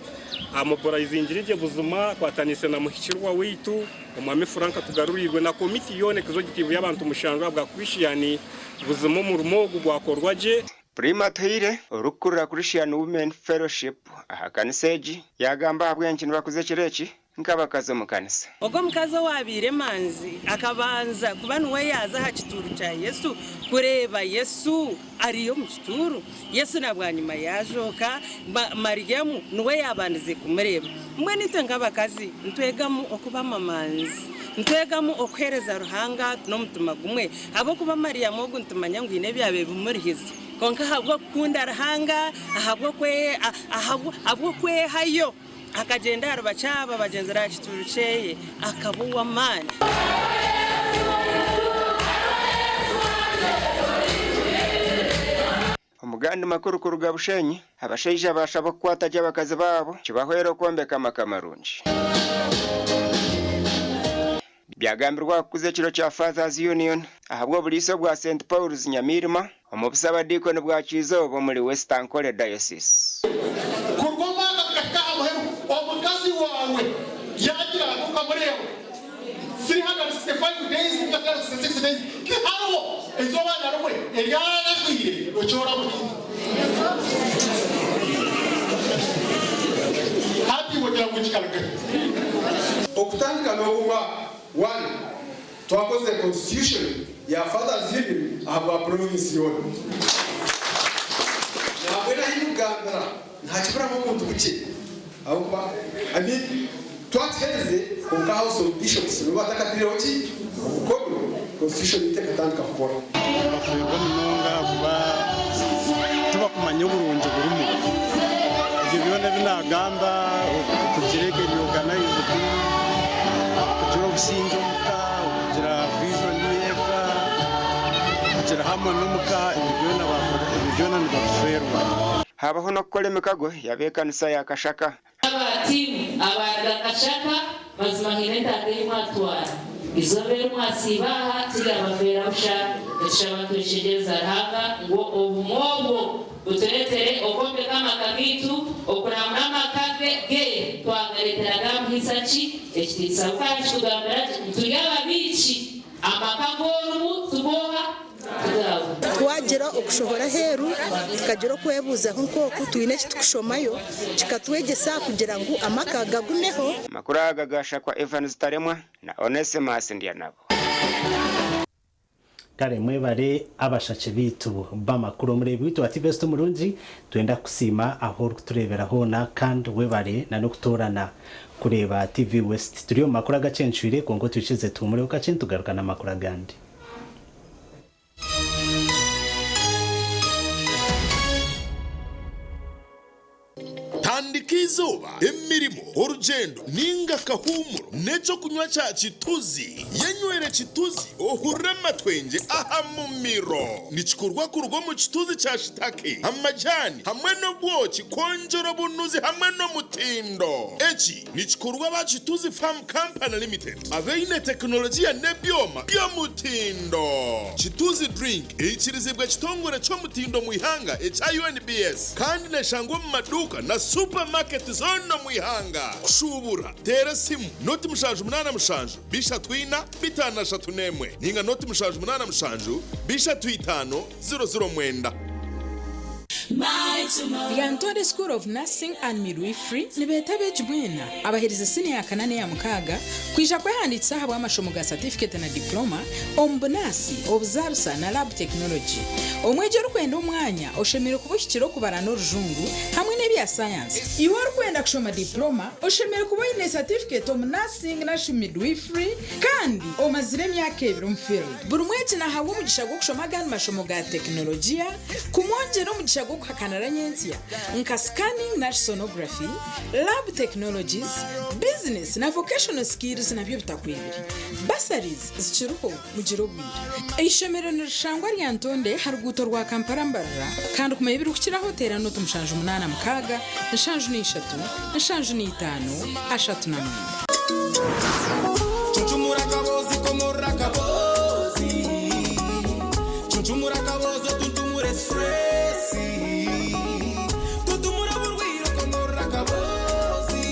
Amoboraizingire gye buzima akwataniise na muhikirwa waitu Omwami Frank Tugaruriirwe na komiti yoona executive y'abantu mushanju ahabwa Christian. Buzima omurimo ogu gwakorwa gye. Prima Atuhaire, orikukurira Christian Women Fellowship aha kanisa egi, yaagamba ahabw'enki nibakuza ekiro eki nk'abakazi omu kanisa. Ogwo omukazi owaabaire emanzi akabanza kuba niwe yaaza aha kituuru kya Yesu kureeba Yesu ari omu kituuru. Yesu na bwanyima yaazooka, Mariamu niwe yaabandize kumureeba. Mbwenu itwe nk'abakazi nitwegamu okuba amamanzi. Nitwegamu okuheereza Ruhanga n'omutima gumwe. Ahabw'okuba Mariamu ogu nitumanya ngu haine ebyabaire bimurihize. Kwonka ahabw'okukunda Ruhanga, ahabw'okwehayo, akagyenda ahari bakye aba bagyenzire aha kituuru kyeye, akaba ow'amaani. Omu gandi makuru kuruga Bushenyi, abashaija baashabwa kukwata gye abakazi baabo kibahwere okwombeka amaka marungi. Byagambirwe aha kukuza ekiro kya Fathers Union ahabw'oburiisa obwa St Paul's Nyamiirima omu busabadiikoni bwa Kyizooba omuri West Ankole Diocese. Kuruga omwaka gukahika aha muheru, omukazi waawe yaagira ngu okamureeba. 365 days ninga 366 days tihariho eizooba na rimwe eryararajwire ekyoramuhindi. Hati iwe ogira ngu kikarugahi? Okutandika n'obumwe one twakozire constitution ya Fathers Union ahabwa province yoona. Nambwenu ahi ndikugambira nihakiburamu obuntu bukye ahabw'okuba I mean twakiherize kwonka House of Bishops nibo batakatireho ki omukono constitution yaitu ekatandika kukora. Nibafeerwa munonga ahakuba tibakumanya oburungi burimu. Ebyo byona ebi naagamba okugira eka eri organized, okugira obusingye omu ka, okugira vision y'eka, okugira harmony omu ka, ebyo byona ebyo byona nibabifeerwa. Habaho n'okukora emikago y'abekanisa ya Kashaka. Aba tiimu abaruga Kashaka mazima haine entanda ei mwatwara. Eizooba eri mwasiiba aha tiryabafeera busha. Nitushaba nitweshengyereza Ruhanga ngu obumwe obwo butureetere okwombeka amaka gaitu, okuramura amaka ge twagareetera gaamuhaisa ki? Ekitiinisa. Bukaba nikitugambira gye ngu turi ababiiki, amaka g'orubu tigooha? Twagira okushohora aheeru tukagira okwebuuzaho nk'oku twine eki tukushomayo kikatwegyesa kugira ngu amaka gagumeho. Amakuru aga gashakwa Evans Taremwa na Onesimus Ndyanabo. Kare mwebare abashaki baitu b'amakuru. Omureebi waitu wa TV West omurungi, twenda kukusiima ahu orikutureebera hoona kandi webare na n'okutoorana kureeba TV West. Turi omu makuru agacencwire kwonka otwikirize tuhumureho kakye nitugaruka n'amakuru agandi. Tandika eizooba, emirimo, orugyendo ninga akahuumuro n'ekyokunywa kya Kituzi. Yenywere Kituzi ohurire amatwengye aha mumiro. Nikikorwa kuruga omu kituzi kya shitake, amajani hamwe n'obwoki kwongyera obunuzi hamwe n'omutindo. Eki nikikorwa aba Kituzi Farm Company Limited abaine tekinologiya n'ebyoma by'omutindo. Kituzi Drink eikirizibwa ekitongore ky'omutindo omu ihanga ekya UNBS kandi neshangwa omu maduuka na supamaketi zoona omu ihanga. Kushuubura, teera esimu 077 34 531 ninga 078 35 009. Lyantonde School of Nursing and Midwifery nibeeta abeegi mwena abaherize siniya ya kana n'eya mukaaga kwija kwehandiikisa ahabw'amashomo ga satifiketi na diploma omu bunaasi, obuzaarisa na lab technology. Omwegi orikwenda omwanya oshemereire kuba ohikire okubara n'orujungu hamwe n'ebya sayansi. Iwe orikwenda kushoma diploma oshemereire kuba oine satifiketi omu nursing narishi midwifery kandi omazire emyaka ebiri omu field. Buri mwegi nahabwa omugisha gw'okushoma agandi mashomo ga tekinologiya kumwongyera omugisha gw'okuhakanira nyentsya nka scanning nari sonography, lab technologies, business na vocational skills nabyo bitakwebire. Bursaries zikiriho mugire obwire. Eishomero nirishangwa Lyantonde aha ruguuto rwa Kampala Mbarara kandi kumanya ebirikukiraho teera nooti 786 75 39. Cuncumura akabozi komorora akabozi Cuncumura akabozi otuntumure stress Tuntumura oburwire okomorora akabozi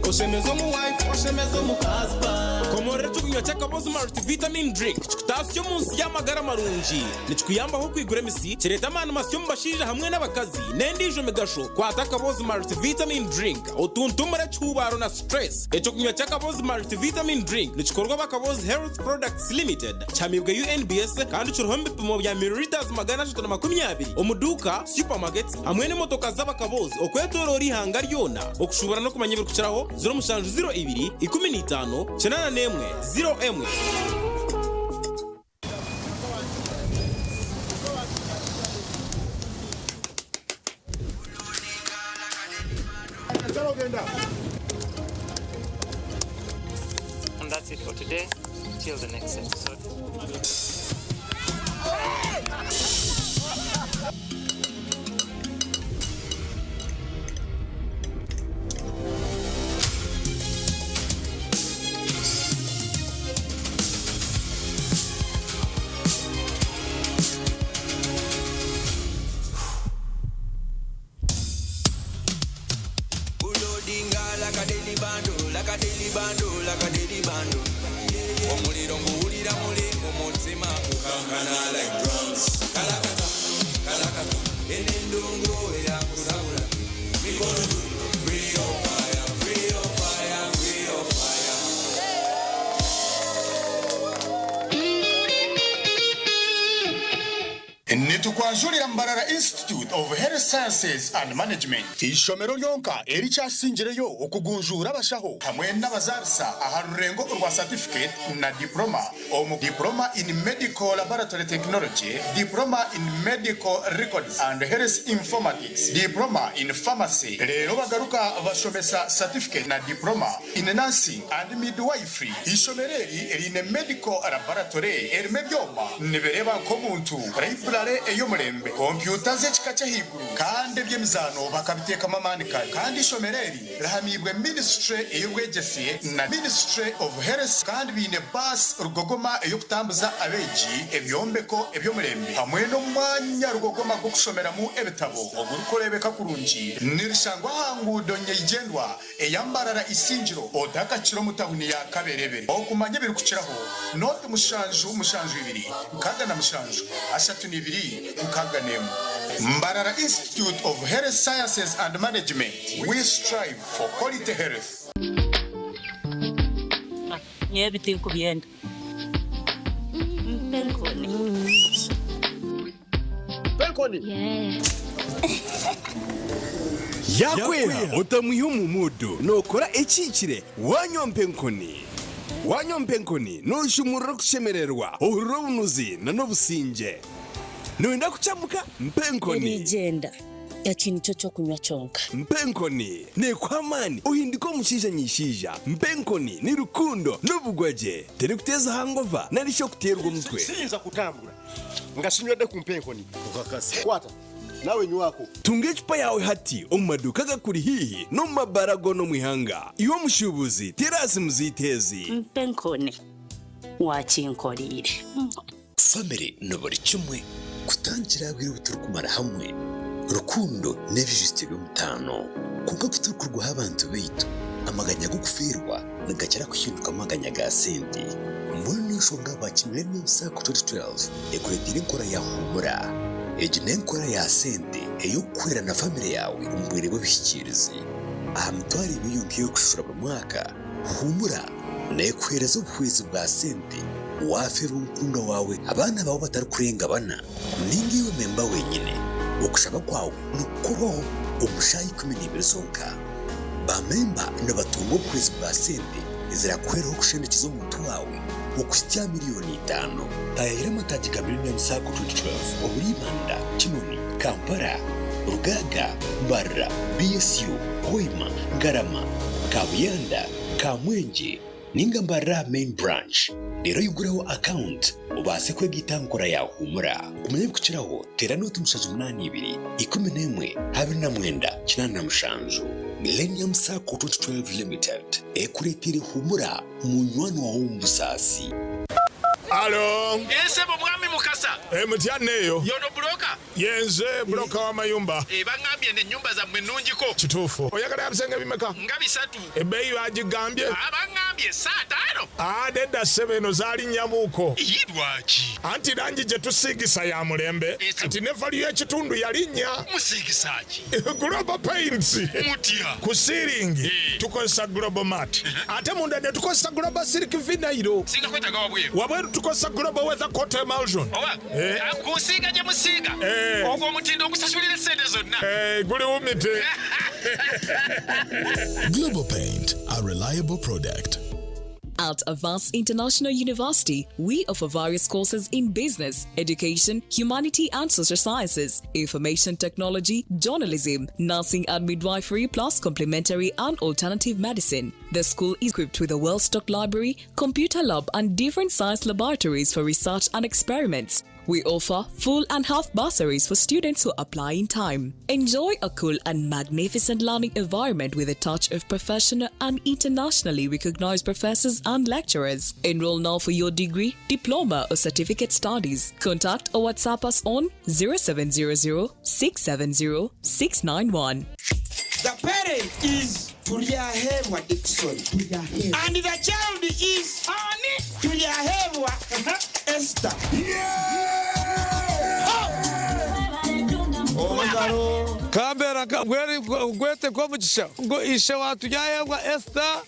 Oshemeze omu wife oshemeze omu husband Komorora ekyokunywa ky'akabozi Multivitamin Drink kikutaasya omu nsi y'amagara marungi. Nikikuyambaho okwigura emisi, kireeta amaani masya omu bashaija hamwe n'abakazi, n'endiijo migasho. Kwata akabozi Multivitamin Drink otuntumure ekihuubaaro na stress. Ekyokunywa ky'akabozi Multivitamin Drink nikikorwa aba Kabozi Health Products Limited, kihamiibwe UNBS kandi kiriho omu bipimo bya millilitres 320 omu duuka, supermarkets hamwe n'emotoka z'abakabozi okwetoroora eihanga ryona. Okushuubura n'okumanya ebirikukiraho, 0702 15 81 01. And that's it for today. Till the next episode. Loadinga like a daily bando, like Like a daily bando, like a daily bando. Omuliro nguwulira muli mu mutima gukankana like drums. Kalakata, kalakata, eno endongo eyakusabula. Mikono juu, free your fire, free your fire, free your fire. Nitukwanjurira Mbarara Institute of Health Sciences and Management, ishomero ryonka erikyasingireyo okugunjura abashaho hamwe n'abazarisa aha rurengo rwa certificate na diploma omu diploma in medical laboratory technology, diploma in medical records and health informatics, diploma in pharmacy. Rero bagaruka bashomesa certificate na diploma in nursing and midwifery. Ishomero eri riine medical laboratory erimu ebyoma nibireba nk'omuntu, library ey'omurembe, kompyuta z'ekika ky'ahaiguru kandi eby'emizaano bakabiteekamu amaani kare. Kandi ishomero eri rihamiibwe ministry ey'obwegyese na ministry of health kandi baine baasi rugogoma ey'okutambuza abeegi, ebyombeko eby'omurembe hamwe n'omwanya rugogoma gw'okushomeramu ebitabo ogurikureebeka kurungi. Nirishangwa aha nguudo nyeigyendwa eya Mbarara Isingiro otakakira omu tahuni ya Kaberebere. Okumanya ebirikukiraho, nooti mushanju mushanju ibiri 67 32 61. Mbarara Institute of Health Sciences and Management, we strive for quality health. Nyowe ebi tinkubyenda. Mpa enkoni. Mpa enkoni. Yaakweha otamwiha omu muudu, nookora ekihikire waanywa mpa enkoni. Waanywa mpa enkoni nooshumurura okushemererwa, ohurira obunuzi n'obusingye. Nooyenda kukyamuka? Mpa enkoni. Eriigyenda, eki nikyo ky'okunywa kyonka. Mpa enkoni neekuha amaani ohinduke omushaija nyaishaija. Mpa enkoni ni rukundo n'obugwagye. Terikuteeza hangova nari shi okuteerwa omutwe. Siyinza kutambura nga sinywedde ku mpa enkoni. Kwata nawe nywako. Tunga ecupa yaawe hati omu maduuka agakuri haihi n'omu mabaara goona omu ihanga. Iwe omushuubuzi, teera aha simu zaitu ezi. Mpa enkoni waakinkoreire. Famire ni buri kimwe, kutandikira aha bwire obu turikumara hamwe, rukundo n'ebijutyo by'omutaano. Kwonka ku turikurwaho abantu baitu, amaganya g'okufeerwa nigakira kuhinduka amaganya ga sente. Mbwenu niyo nshonga ahabwaki Millennium Sacco 2012 ekureeteire enkora ya Huumura. Egi n'enkora ya sente ey'okukuhwera na famire yaawe omu bwire bw'ebihikiirizi. Aha mitwaro ebiri yonka ei orikushashura buri mwaka, Huumura neekuheereza obuhwezi bwa sente waafeerwa omukundwa waawe, abaana baawe abatarikurenga bana, nainga iwe memba wenyine. Okushaba kwawe nikukorwaho omu shaaha 12 zonka. Baamemba nibatunga obuhwezi bwa sente ezirakuhweraho kushendekyeza omuntu waawe okuhitsya aha miriyoni itaano. Taayaayira amataagi ga Millennium Sacco 2012 omuri Ibanda, Kinoni, Kampala, Rugaaga, Mbarara, BSU, Hoima, Ngarama, Kabuyanda, Kamwengye ninga Mbarara aha Main Branch reero oyigureho akawunti obaase kwega aha nkora ya Huumura. Kumanya ebirikukiraho teera nooti 782 11 29 87. Millennium Sacco 2012 Limited ekureteire Huumura munywani waawe omu busaasi. Alo. Eeh sebo mwami Mukasa. Eeh mutya neeyo. Yono buloka? Yenze buloka w'amayumba. Eeh bangambye nti ennyumba zammwe nnungiko. Kituufu. Oyagala ya bisenge bimeka? Nga bisatu. Ebbeeyi baagigambye? Aah bangambye saataano. Aah nedda ssebo eno zaalinnyamuuko. Yii lwaki? Anti langi gye tusiigisa ya mulembe kati ne value y'ekitundu yalinnya. Musiigisa ki? Global Paints. Mutya? Ku siiringi tukozesa Global Mat ate munda ne tukozesa Global Silk Vinyl. Singa kwetaaga wabweru? Wabweru tukozesa Global Weather Coat Emulsion. Oba ku nsiiga gye musiiga ogwo omutindo ogusasulira essente zonna. Guli wumite. Global Paint, a reliable product. At Avance International University, we offer various courses in business, education, humanity and social sciences, information technology, journalism, nursing and midwifery, plus complementary and alternative medicine. The school is equipped with a well-stocked library, computer lab, and different science laboratories for research and experiments. We offer full and half bursaries for students who apply in time. Enjoy a cool and magnificent learning environment with a touch of professional and internationally recognized professors and lecturers. Enroll now for your degree, diploma, or certificate studies. Contact or WhatsApp us on 0700 670 691. The parent is. Turyaheebwa Dickson. And the child is Turyaheebwa Esther. Kambera ngwete nk'omugisha ngu ishe wa Turyaheebwa Esther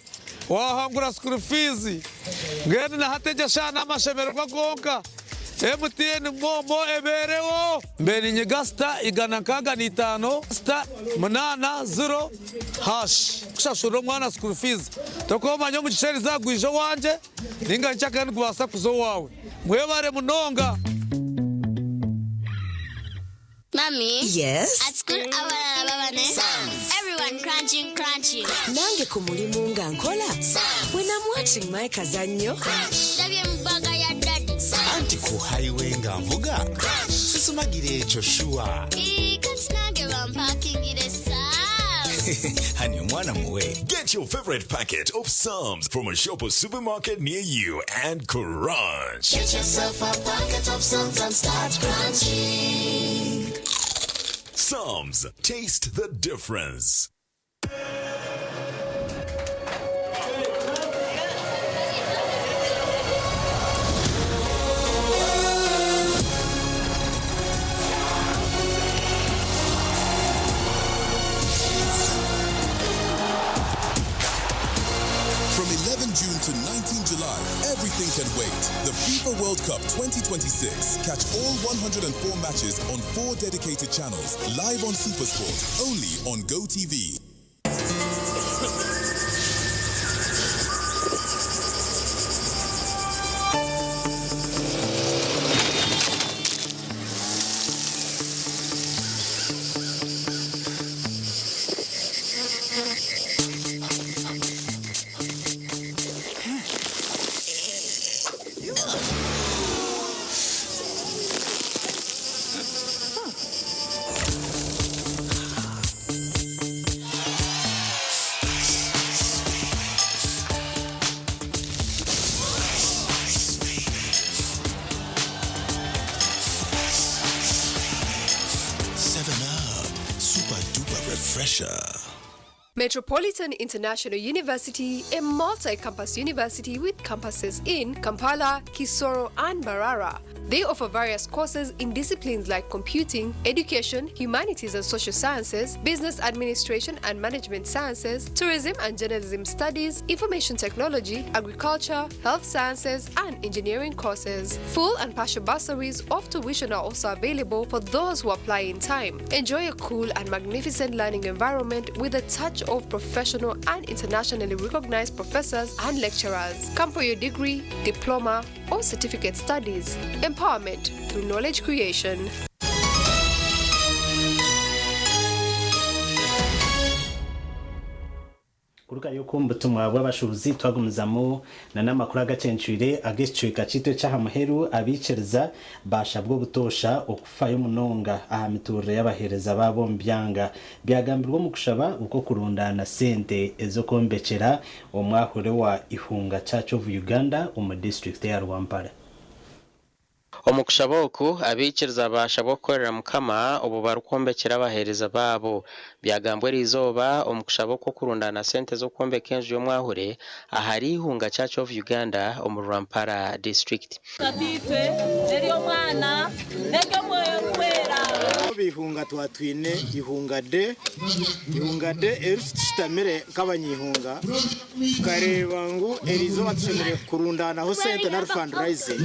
wahangura school fees mbwenu na hati egyo eshaaha n'amashemererwa gonka MTN MoMo ebeereho mbe ninyiga *165 *80# kushashurira omwana school fees tokumanya omugisha eriizooba gwija owangye ninga nkyakare nigubaasa kuza owaawe mwebare munonga. Mommy. Yes? At school, abalala babane. Everyone crunching, crunching. Nange ku mulimu nga nkola. When I'm watching my kazannyo. Ndabye mu bbaga ya daddy. Anti ku highway nga nvuga sisumagira ekyo shuwa. Ii, kati nange bampakingire Sam's. Hani omwana muwe. Get your favorite packet of Psalms from a shop or supermarket near you and crunch. Get yourself a packet of Psalms and start crunching. Psalms, taste the difference. From 11 June to 19 July, everything can wait. The FIFA World Cup 2026. Catch all 104 matches on four dedicated channels, live on Supersport, only on GoTV. 7 Up, super duper refresher. Metropolitan International University, a multi-campus university with campuses in Kampala, Kisoro, and Mbarara. They offer various courses in disciplines like computing, education, humanities and social sciences, business administration and management sciences, tourism and journalism studies, information technology, agriculture, health sciences, and engineering courses. Full and partial bursaries of tuition are also available for those who apply in time. Enjoy a cool and magnificent learning environment with a touch of professional and internationally recognized professors and lecturers. Come for your degree, diploma, or certificate studies. Empowerment through knowledge creation. Kuruka yuko omu butumwa bw'abashuubuzi twagumizamu na n'amakuru agacencwire ag'ekicweka kyaitu eky'aha muheru abaikiriza bashabwa obutoosha okufayo munonga aha mituurire y'abaheereza baabo omu byanga byagambirwa omu kushaba okw'okurundaana sente ez'okwombekyera omwahure wa Ihunga Church of Uganda omu disiturikiti ya Rwampara. Omu kushaba oku abaikiriza baashabwa kukorera Mukama obu barikwombekyera abaheereza baabo. Byagambwa eriizooba omu kushaba okw'okurundaana sente z'okwombeka enju y'omwahure ahari Ihunga Church of Uganda omu Rwampara District. Tatiitwe n'ery'Omwana n'ery'Omwoyo Orikwera. Ihunga twatwine Ihunga Day, Ihunga Day eri tushutamire nk'abanyihunga tukareeba ngu eriizooba tushemereire kurundaanaho sente nari fundraising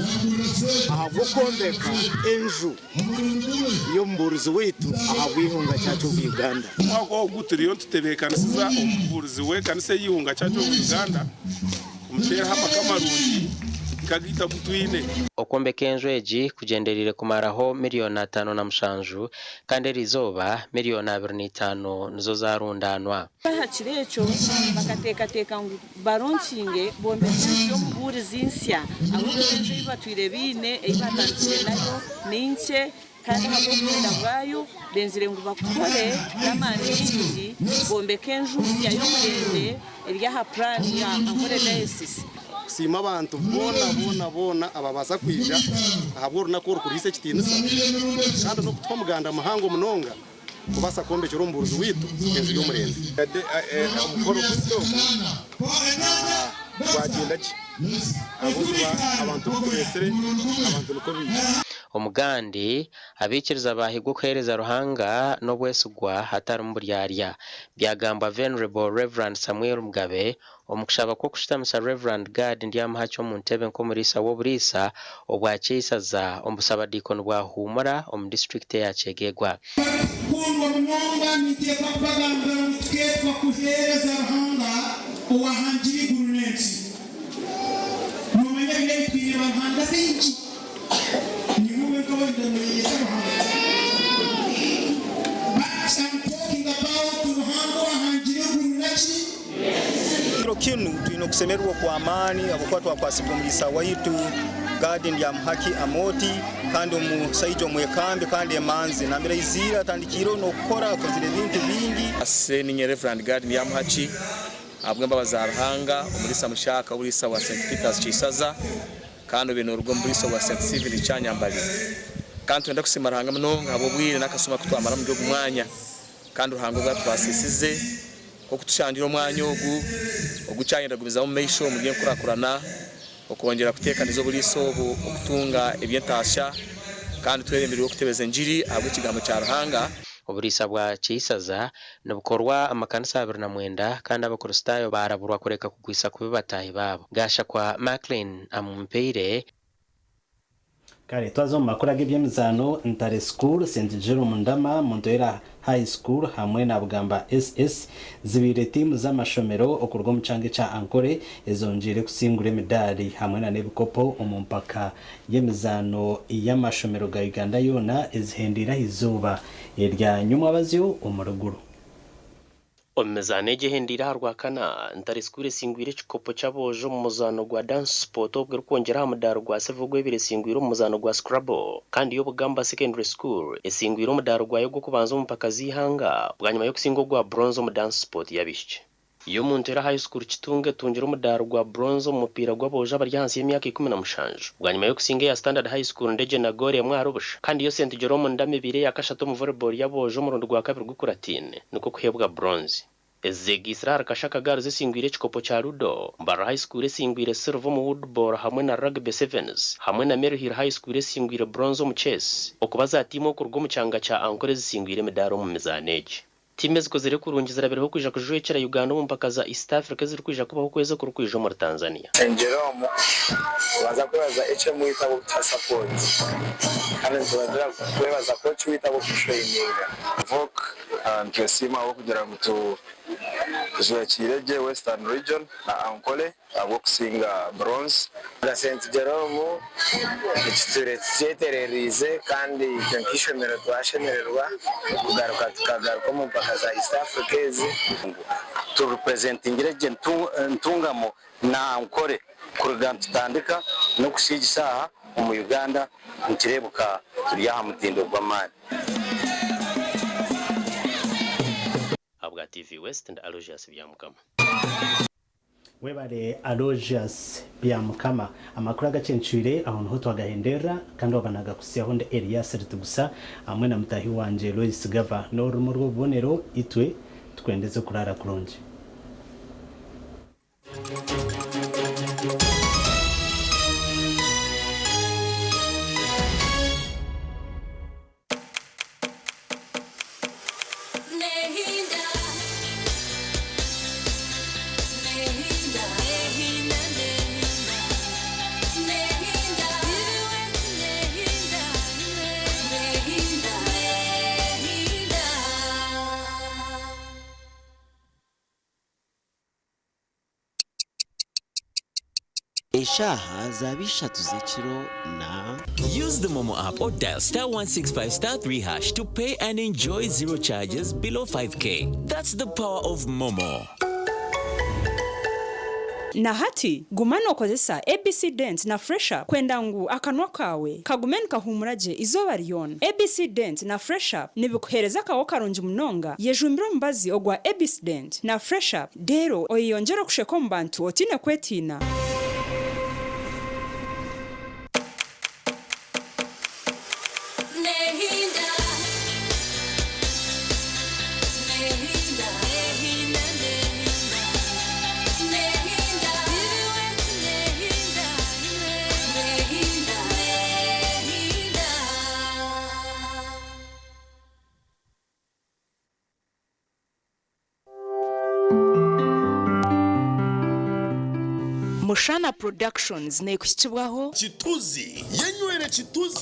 ahabw'okwombeka enju y'omubuurizi waitu ahabw'Ihunga Church of Uganda. Omwaka ogu turiyo nitutebeekanisiza omubuurizi w'ekanisa ey'Ihunga Church of Uganda kumuteeraho amaka marungi nk'agaitu agu twine. Okwombeka enju egi kugyendereire kumaraho miriyoni 57 kandi eriizooba miriyoni 25 nizo zaarundaanwa. Aha kiro ekyo bakateekateeka ngu baronkinge bombekye enju y'omubuurizi nsya ahabw'okuba enju ei batwire baine ei baatandikire nayo ni nkye kandi ahabw'obwenda bwayo benzire ngu bakore n'amaani maingi bombeke enju nsya y'omurembe eri aha puraani ya Ankole Diocese. Kusiima abantu boona boona boona ababaasa kwija ahabw'orunaku oru kuruhaisa ekitiinisa kandi n'okutuha omuganda muhango munonga kubaasa kwombekyera omubuurizi waitu enju y'omurembe. Omukoro gwaitu ogu gwagyenda gye ahabw'okuba abantu obu tureetsire abantu nikwo baija. Omugandi, abaikiriza baahigwa okuheereza Ruhanga n'obwesigwa hatarimu buryarya. Byagambwa Venerable Rev. Samuel Mugabe omu kushaba kw'okushutamisa Rev. Gad Ndyamuhakye omu ntebe nk'omuriisa w'oburiisa obwa Kyeisaza omu busabadiikoni bwa Huumura omu disiturikiti eya Kyegegwa. Kundwa munonga, ninteekwa kubagambira ngu tukeetwa kuheereza Ruhanga owahangire eiguru n'ensi. Noomanya biro ebi twine baruhanga baingi. Niiwe wenka waija nooyeyeta Ruhanga. But am talking about Ruhanga owahangire eiguru naki? Kiro kinu twine okusemererwa okw'amaani habwokuba twakwasibwa omuriisa waitu Gad Ndyamuhaki Amooti kandi omusaija omwekambi kandi emanzi nambere aiziire atandikiireho n'okukora akozire ebintu bingi. Ninye Rev. Gad Ndyamuhaki ahabw'embabazi za Ruhanga omuriisa mushaka w'oburiisa bwa St. Peters Kiisaza kandi obaire noruga omu buriisa bwa St. Stephen Kyanyambali. Kandi nitwenda kusiima Ruhanga munonga ahabw'obwire n'akasumi aku twamara omuri ogu mwanya kandi Ruhanga obu atubaasisize nk'oku tushangira omwanya ogu ogukyayenda kugumizamu omu maisho omu by'enkurakurana okwongyera kuteekaniza oburiisa obu okutunga eby'entaasya kandi tweremereirwe okutebeza engiri ahabw'ekigambo kya Ruhanga. Oburiisa bwa Kiisaza nibukorwa amakanisa 29 kandi Abakristaayo baaraburwa kureka kugwisa kubi bataahi baabo. Gashakwa Maclean Amumpaire. Kare twaza omu makuru ag'eby'emizaano. Ntare School, St Jerome Ndama, Montoera High School hamwe na Bugamba SS zibaire tiimu z'amashomero okuruga omu kyanga ekya Ankole ezongiire kusingura emidaari hamwe na n'ebikopo omu mpaka y'emizaano y'amashomero ga Uganda yoona ezihendeire aha izooba erya nyumwabazyo omu ruguru. Omu mizaano egi ehendeire aha Rwakana, Ntare School esingwire ekikopo ky'aboojo omu muzaano gwa dance sport obwo erikwongyera aha mudaari gwa silver ogwebaire esingwire omu muzaano gwa scrabble. Kandi yo Bugamba Secondary School esingwire omudaari gwayo ogw'okubanza omu mpaka z'eihanga bwanyima y'okusinga ogwa bronze omu dance sport y'abaishiki. Yo Montoera High School Kitunga etungire omudaari gwa bronze omu mupiira gw'aboojo abari ahansi y'emyaka 17 bwanyima y'okusinga eya Standard High School Ndegye na goolo emwe ahari busha. Kandi yo St Jerome Ndama ebaire eya kashatu omu volleyball y'aboojo omurundi gwa kabiri gukurataine nikwo kuheebwa bronze. Ezeegaitsire ahari Kashaka Girls esingwire ekikopo kya Ludo, Mbarara High School esingwire silver omu woodball hamwe na rugby sevens hamwe na Maryhill High School esingwire bronze omu chess okuba za tiimu okuruga omu kyanga kya Ankole ezisingwire emidaari omu mizaano egi. Tiimu ezikozire kurungi zirabireho kwija kujwekyera Uganda omu mpaka za East Africa ezirikwija kubaho okwezi okurikwija omuri Tanzania. Saint Jerome tubanza kwebaza HM waitu ahabw'okutuha support kandi nitubanza kwebaza coach waitu ahabw'okututrayininga. Voc nitwesiima ahabw'okugira ngu tujwekiire gye Western Region na Ankole ahabw'okusinga bronze. Nka Saint Jerome ekituure tukyetereriize kandi itwe nk'eishomero twashemererwa kugaruka tukagaruka omu mpaka za East Africa ezi. Tu representingire gye Ntungamo na Ankole kuruga nitutandika n'okusiigisa aha omu Uganda nikireebuka turi aha mutindo gw'amaani. Ahabwa TV West ndi Aloysius Byamukama. Webare Aloysius Byamukama. Amakuru agacencwire aho niho twagahenderera kandi waba nagakutsyaho ndi Elias Ritugusa hamwe na mutahi wangye Lois Gava n'orurumu rw'obubonero itwe tukwendeze kurara kurungi. Nehinda. Nehinda. Nehinda. Nehinda. Nehinda. Nehinda. Nehinda. Eshaaha zaba 3 z'ekiro na Use the Momo app or dial star 165 star 3 hash to pay and enjoy zero charges below 5K. That's the power of Momo. Na hati guma nookozesa ABC Dent na Fresh Up kwenda ngu akanwa kawe kagume nikahumura gye izooba ryona. ABC Dent na Fresh Up nibikuheereza akaho karungi munonga. Yejumbire omubazi ogwa ABC Dent na Fresh Up reero oyeyongyere okusheka omu bantu otiine kwetiina. Nehinda. Mushana Productions neekuhikibwaho Kituzi yenywere kituzi.